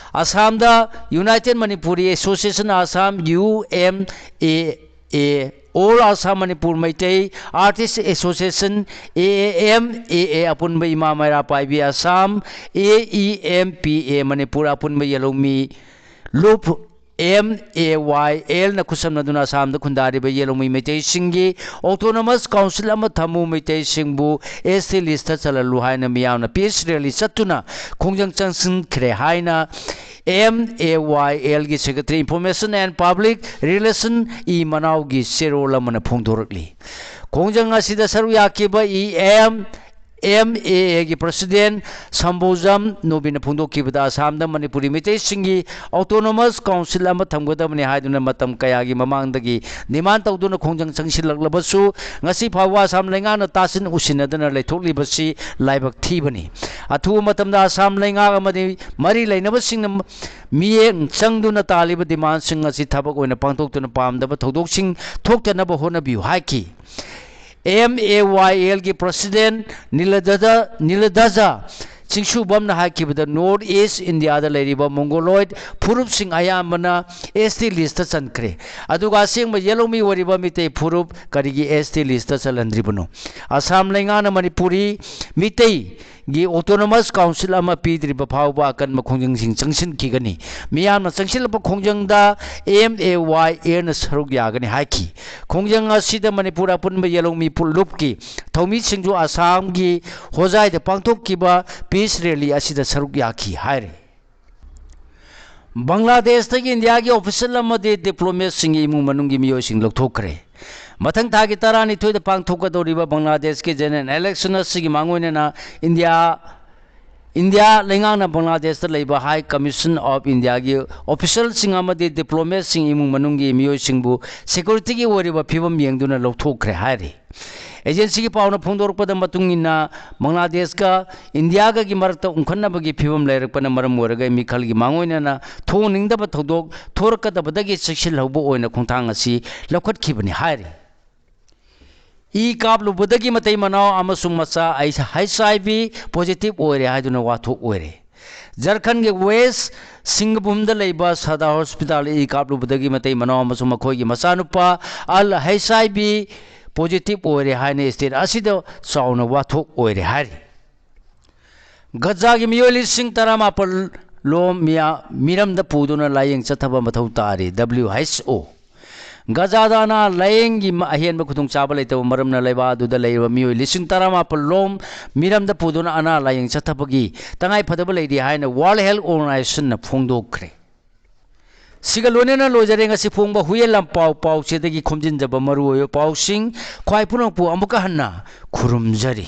ꯑꯁꯥꯝꯗ United Manipuri Association Assam, U M A A, All Assam Manipur Meitei Artist Association, A A M A A, ꯑꯄꯨꯟꯕ ꯏꯃꯥ Meira Paibi Assam, A E M P A Manipur, ꯑꯄꯨꯟꯕ ꯌꯦꯜꯍꯧꯃꯤ ꯂꯨꯞ ꯑꯦꯝ ꯑꯦ ꯋꯥꯏ ꯑꯦꯜꯅ ꯈꯨꯠꯁꯝꯅꯗꯨꯅ ꯑꯁꯥꯝꯗ ꯈꯨꯟꯗꯥꯔꯤꯕ ꯌꯦꯜꯍꯧꯃꯤ ꯃꯩꯇꯩꯁꯤꯡꯒꯤ autonomous council ꯑꯃ ꯊꯝꯃꯨ, ꯃꯩꯇꯩꯁꯤꯡꯕꯨ ꯑꯦꯁ ꯇꯤ ꯂꯤꯁꯇ ꯆꯜꯍꯜꯂꯨ ꯍꯥꯏꯅ ꯃꯤꯌꯥꯝꯅ peace rally ꯆꯠꯇꯨꯅ ꯈꯣꯡꯖꯪ ꯆꯪꯁꯤꯟꯈ꯭ꯔꯦ ꯍꯥꯏꯅ M A Y algae Secretary Information and Public Relation E ꯃꯅꯥꯎꯒꯤ ꯆꯦꯔꯣꯜ ꯑꯃꯅ ꯐꯣꯡꯗꯣꯔꯛꯂꯤ꯫ ꯈꯣꯡꯖꯪ ꯑꯁꯤꯗ ꯁꯔꯨꯛ ꯌꯥꯈꯤꯕ ꯏ ꯑꯦꯝ ꯑꯦꯝ ꯑꯦ ꯑꯦꯒꯤ ꯄ꯭ꯔꯁꯤꯗꯦꯟ ꯁꯝꯕꯣꯖꯝ ꯅꯣꯕꯤꯅ ꯐꯣꯡꯗꯣꯛꯈꯤꯕꯗ, ꯑꯁꯥꯝꯗ ꯃꯅꯤꯄꯨꯔꯤ ꯃꯤꯇꯩꯁꯤꯡꯒꯤ autonomous council ꯑꯃ ꯊꯝꯒꯗꯕꯅꯤ ꯍꯥꯏꯗꯨꯅ ꯃꯇꯝ ꯀꯌꯥꯒꯤ ꯃꯃꯥꯡꯗꯒꯤ demand ꯇꯧꯗꯨꯅ ꯈꯣꯡꯖꯪ ꯆꯪꯁꯤꯜꯂꯛꯂꯕꯁꯨ, ꯉꯁꯤ ꯐꯥꯎꯕ ꯑꯁꯥꯝ ꯂꯩꯉꯥꯛꯅ ꯇꯥꯁꯤꯟ ꯎꯁꯤꯟꯅꯗꯅ ꯂꯩꯊꯣꯛꯂꯤꯕꯁꯤ ꯂꯥꯏꯕꯛ ꯊꯤꯕꯅꯤ꯫ ꯑꯊꯨꯕ ꯃꯇꯝꯗ ꯑꯁꯥꯝ ꯂꯩꯉꯥꯛ ꯑꯃꯗꯤ ꯃꯔꯤ ꯂꯩꯅꯕꯁꯤꯡꯅ ꯃꯤꯠꯌꯦꯡ ꯆꯪꯗꯨꯅ ꯇꯥꯜꯂꯤꯕ demandꯁꯤꯡ ꯑꯁꯤ ꯊꯕꯛ ꯑꯣꯏꯅ ꯄꯥꯡꯊꯣꯛꯇꯨꯅ ꯄꯥꯝꯗꯕ ꯊꯧꯗꯣꯛꯁꯤꯡ ꯊꯣꯛꯇꯅꯕ ꯍꯣꯠꯅꯕꯤꯌꯨ ꯍꯥꯏꯈꯤ꯫ ꯑꯦꯝ ꯑꯦ ꯋꯥꯏ ꯑꯦꯜꯒꯤ ꯄ꯭ꯔꯁꯤꯗꯦꯟ ꯅꯤꯂꯗꯖ, ꯅꯤꯂꯗꯖ ꯆꯤꯡꯁꯨꯕꯝꯅ ꯍꯥꯏꯈꯤꯕꯗ, North East Indiaꯗ ꯂꯩꯔꯤꯕ Mongoloid ꯐꯨꯔꯨꯞꯁꯤꯡ ꯑꯌꯥꯝꯕꯅ S T listꯇ ꯆꯟꯈ꯭ꯔꯦ, ꯑꯗꯨꯒ ꯑꯁꯦꯡꯕ ꯌꯦꯜꯍꯧꯃꯤ ꯑꯣꯏꯔꯤꯕ ꯃꯤꯇꯩ ꯐꯨꯔꯨꯞ ꯀꯔꯤꯒꯤ S T listꯇ ꯆꯜꯍꯟꯗ꯭ꯔꯤꯕꯅꯣ? ꯑꯁꯥꯝ ꯂꯩꯉꯥꯛꯅ ꯃꯅꯤꯄꯨꯔꯤ ꯃꯤꯇꯩ ꯒꯤ autonomous council ꯑꯃ ꯄꯤꯗ꯭ꯔꯤꯕ ꯐꯥꯎꯕ ꯑꯀꯟꯕ ꯈꯣꯡꯖꯪꯁꯤꯡ ꯆꯪꯁꯤꯟꯈꯤꯒꯅꯤ꯫ ꯃꯤꯌꯥꯝꯅ ꯆꯪꯁꯤꯜꯂꯛꯄ ꯈꯣꯡꯖꯪꯗ ꯑꯦꯝ ꯑꯦ ꯋꯥꯏ ꯑꯦꯅ ꯁꯔꯨꯛ ꯌꯥꯒꯅꯤ ꯍꯥꯏꯈꯤ꯫ ꯈꯣꯡꯖꯪ ꯑꯁꯤꯗ ꯃꯅꯤꯄꯨꯔ ꯑꯄꯨꯟꯕ ꯌꯦꯜꯍꯧꯃꯤ ꯐꯨꯔꯨꯞꯀꯤ ꯊꯧꯃꯤꯁꯤꯡꯁꯨ ꯑꯁꯥꯝꯒꯤ ꯍꯣꯖꯥꯏꯗ ꯄꯥꯡꯊꯣꯛꯈꯤꯕ peace rally ꯑꯁꯤꯗ ꯁꯔꯨꯛ ꯌꯥꯈꯤ ꯍꯥꯏꯔꯤ꯫ ꯕꯪꯒ꯭ꯂꯥꯗꯦꯁꯇꯒꯤ ꯏꯟꯗꯤꯌꯥꯒꯤ official ꯑꯃꯗꯤ diplomatꯁꯤꯡꯒꯤ ꯏꯃꯨꯡ ꯃꯅꯨꯡꯒꯤ ꯃꯤꯑꯣꯏꯁꯤꯡ ꯂꯧꯊꯣꯛꯈ꯭ꯔꯦ꯫ ꯃꯊꯪ ꯊꯥꯒꯤ ꯇꯔꯥꯅꯤꯊꯣꯏꯗ ꯄꯥꯡꯊꯣꯛꯀꯗꯧꯔꯤꯕ ꯕꯪꯒ꯭ꯂꯥꯗꯦꯁꯀꯤ general election ꯑꯁꯤꯒꯤ ꯃꯥꯡꯑꯣꯏꯅꯅ ꯏꯟꯗꯤꯌꯥ, ꯏꯟꯗꯤꯌꯥ ꯂꯩꯉꯥꯛꯅ ꯕꯪꯒ꯭ꯂꯥꯗꯦꯁꯇ ꯂꯩꯕ High Commission of Indiaꯒꯤ officialꯁꯤꯡ ꯑꯃꯗꯤ diplomatꯁꯤꯡ ꯏꯃꯨꯡ ꯃꯅꯨꯡꯒꯤ ꯃꯤꯑꯣꯏꯁꯤꯡꯕꯨ securityꯒꯤ ꯑꯣꯏꯔꯤꯕ ꯐꯤꯕꯝ ꯌꯦꯡꯗꯨꯅ ꯂꯧꯊꯣꯛꯈ꯭ꯔꯦ ꯍꯥꯏꯔꯤ꯫ Agencyꯒꯤ ꯄꯥꯎꯅ ꯐꯣꯡꯗꯣꯔꯛꯄꯗ ꯃꯇꯨꯡ ꯏꯟꯅ, ꯕꯪꯒ꯭ꯂꯥꯗꯦꯁꯀ ꯏꯟꯗꯤꯌꯥꯒꯒꯤ ꯃꯔꯛꯇ ꯎꯪꯈꯠꯅꯕꯒꯤ ꯐꯤꯕꯝ ꯂꯩꯔꯛꯄꯅ ꯃꯔꯝ ꯑꯣꯏꯔꯒ ꯃꯤꯈꯜꯒꯤ ꯃꯥꯡꯑꯣꯏꯅꯅ ꯊꯣꯛꯍꯟꯅꯤꯡꯗꯕ ꯊꯧꯗꯣꯛ ꯊꯣꯔꯛꯀꯗꯕꯗꯒꯤ ꯆꯦꯛꯁꯤꯜꯍꯧꯕ ꯑꯣꯏꯅ ꯈꯣꯡꯊꯥꯡ ꯑꯁꯤ ꯂꯧꯈꯠꯈꯤꯕꯅꯤ ꯍꯥꯏꯔꯤ꯫ ꯏ ꯀꯥꯞꯂꯨꯕꯗꯒꯤ ꯃꯇꯩ ꯃꯅꯥꯎ ꯑꯃꯁꯨꯡ ꯃꯆꯥ H I V positive ꯑꯣꯏꯔꯦ ꯍꯥꯏꯗꯨꯅ ꯋꯥꯊꯣꯛ ꯑꯣꯏꯔꯦ꯫ ꯖꯔꯈꯟꯒꯤ ꯋꯦꯁ ꯁꯤꯡꯒꯚꯨꯝꯗ ꯂꯩꯕ ꯁꯗꯥ ꯍꯣꯁꯄꯤꯇꯥꯜ ꯏ ꯀꯥꯞꯂꯨꯕꯗꯒꯤ ꯃꯇꯩ ꯃꯅꯥꯎ ꯑꯃꯁꯨꯡ ꯃꯈꯣꯏꯒꯤ ꯃꯆꯥꯅꯨꯄꯥ ꯑꯜ H I V positive ꯑꯣꯏꯔꯦ ꯍꯥꯏꯅ state ꯑꯁꯤꯗ ꯆꯥꯎꯅ ꯋꯥꯊꯣꯛ ꯑꯣꯏꯔꯦ ꯍꯥꯏꯔꯤ꯫ ꯒꯖꯥꯒꯤ ꯃꯤꯑꯣꯏ ꯂꯤꯁꯤꯡ ꯇꯔꯥꯃꯥꯄꯜ ꯂꯣꯝ ꯃꯤꯌꯥ-, ꯃꯤꯔꯝꯗ ꯄꯨꯗꯨꯅ ꯂꯥꯌꯦꯡ ꯆꯠꯊꯕ ꯃꯊꯧ ꯇꯥꯔꯤ, W H O꯫ ꯒꯖꯥꯗ ꯑꯅꯥ ꯂꯥꯌꯦꯡꯒꯤ ꯃ-, ꯑꯍꯦꯟꯕ ꯈꯨꯗꯣꯡꯆꯥꯕ ꯂꯩꯇꯕ ꯃꯔꯝꯅ ꯂꯩꯕꯥꯛ ꯑꯗꯨꯗ ꯂꯩꯔꯤꯕ ꯃꯤꯑꯣꯏ ꯂꯤꯁꯤꯡ ꯇꯔꯥꯃꯥꯄꯜ ꯂꯣꯝ ꯃꯤꯔꯝꯗ ꯄꯨꯗꯨꯅ ꯑꯅꯥ ꯂꯥꯌꯦꯡ ꯆꯠꯊꯕꯒꯤ ꯇꯉꯥꯏ ꯐꯗꯕ ꯂꯩꯔꯤ ꯍꯥꯏꯅ World Health Organizationꯅ ꯐꯣꯡꯗꯣꯛꯈ꯭ꯔꯦ꯫ ꯁꯤꯒ ꯂꯣꯏꯅꯅ ꯂꯣꯏꯖꯔꯦ ꯉꯁꯤ ꯐꯣꯡꯕ ꯍꯨꯏꯌꯦꯟ ꯂꯥꯟꯄꯥꯎ ꯄꯥꯎꯆꯦꯗꯒꯤ ꯈꯣꯝꯖꯤꯟꯖꯕ ꯃꯔꯨꯑꯣꯏꯕ ꯄꯥꯎꯁꯤꯡ꯫ ꯈ꯭ꯋꯥꯏ ꯄꯨꯝꯅꯃꯛꯄꯨ ꯑꯃꯨꯛꯀ ꯍꯟꯅ ꯈꯨꯔꯨꯝꯖꯔꯤ꯫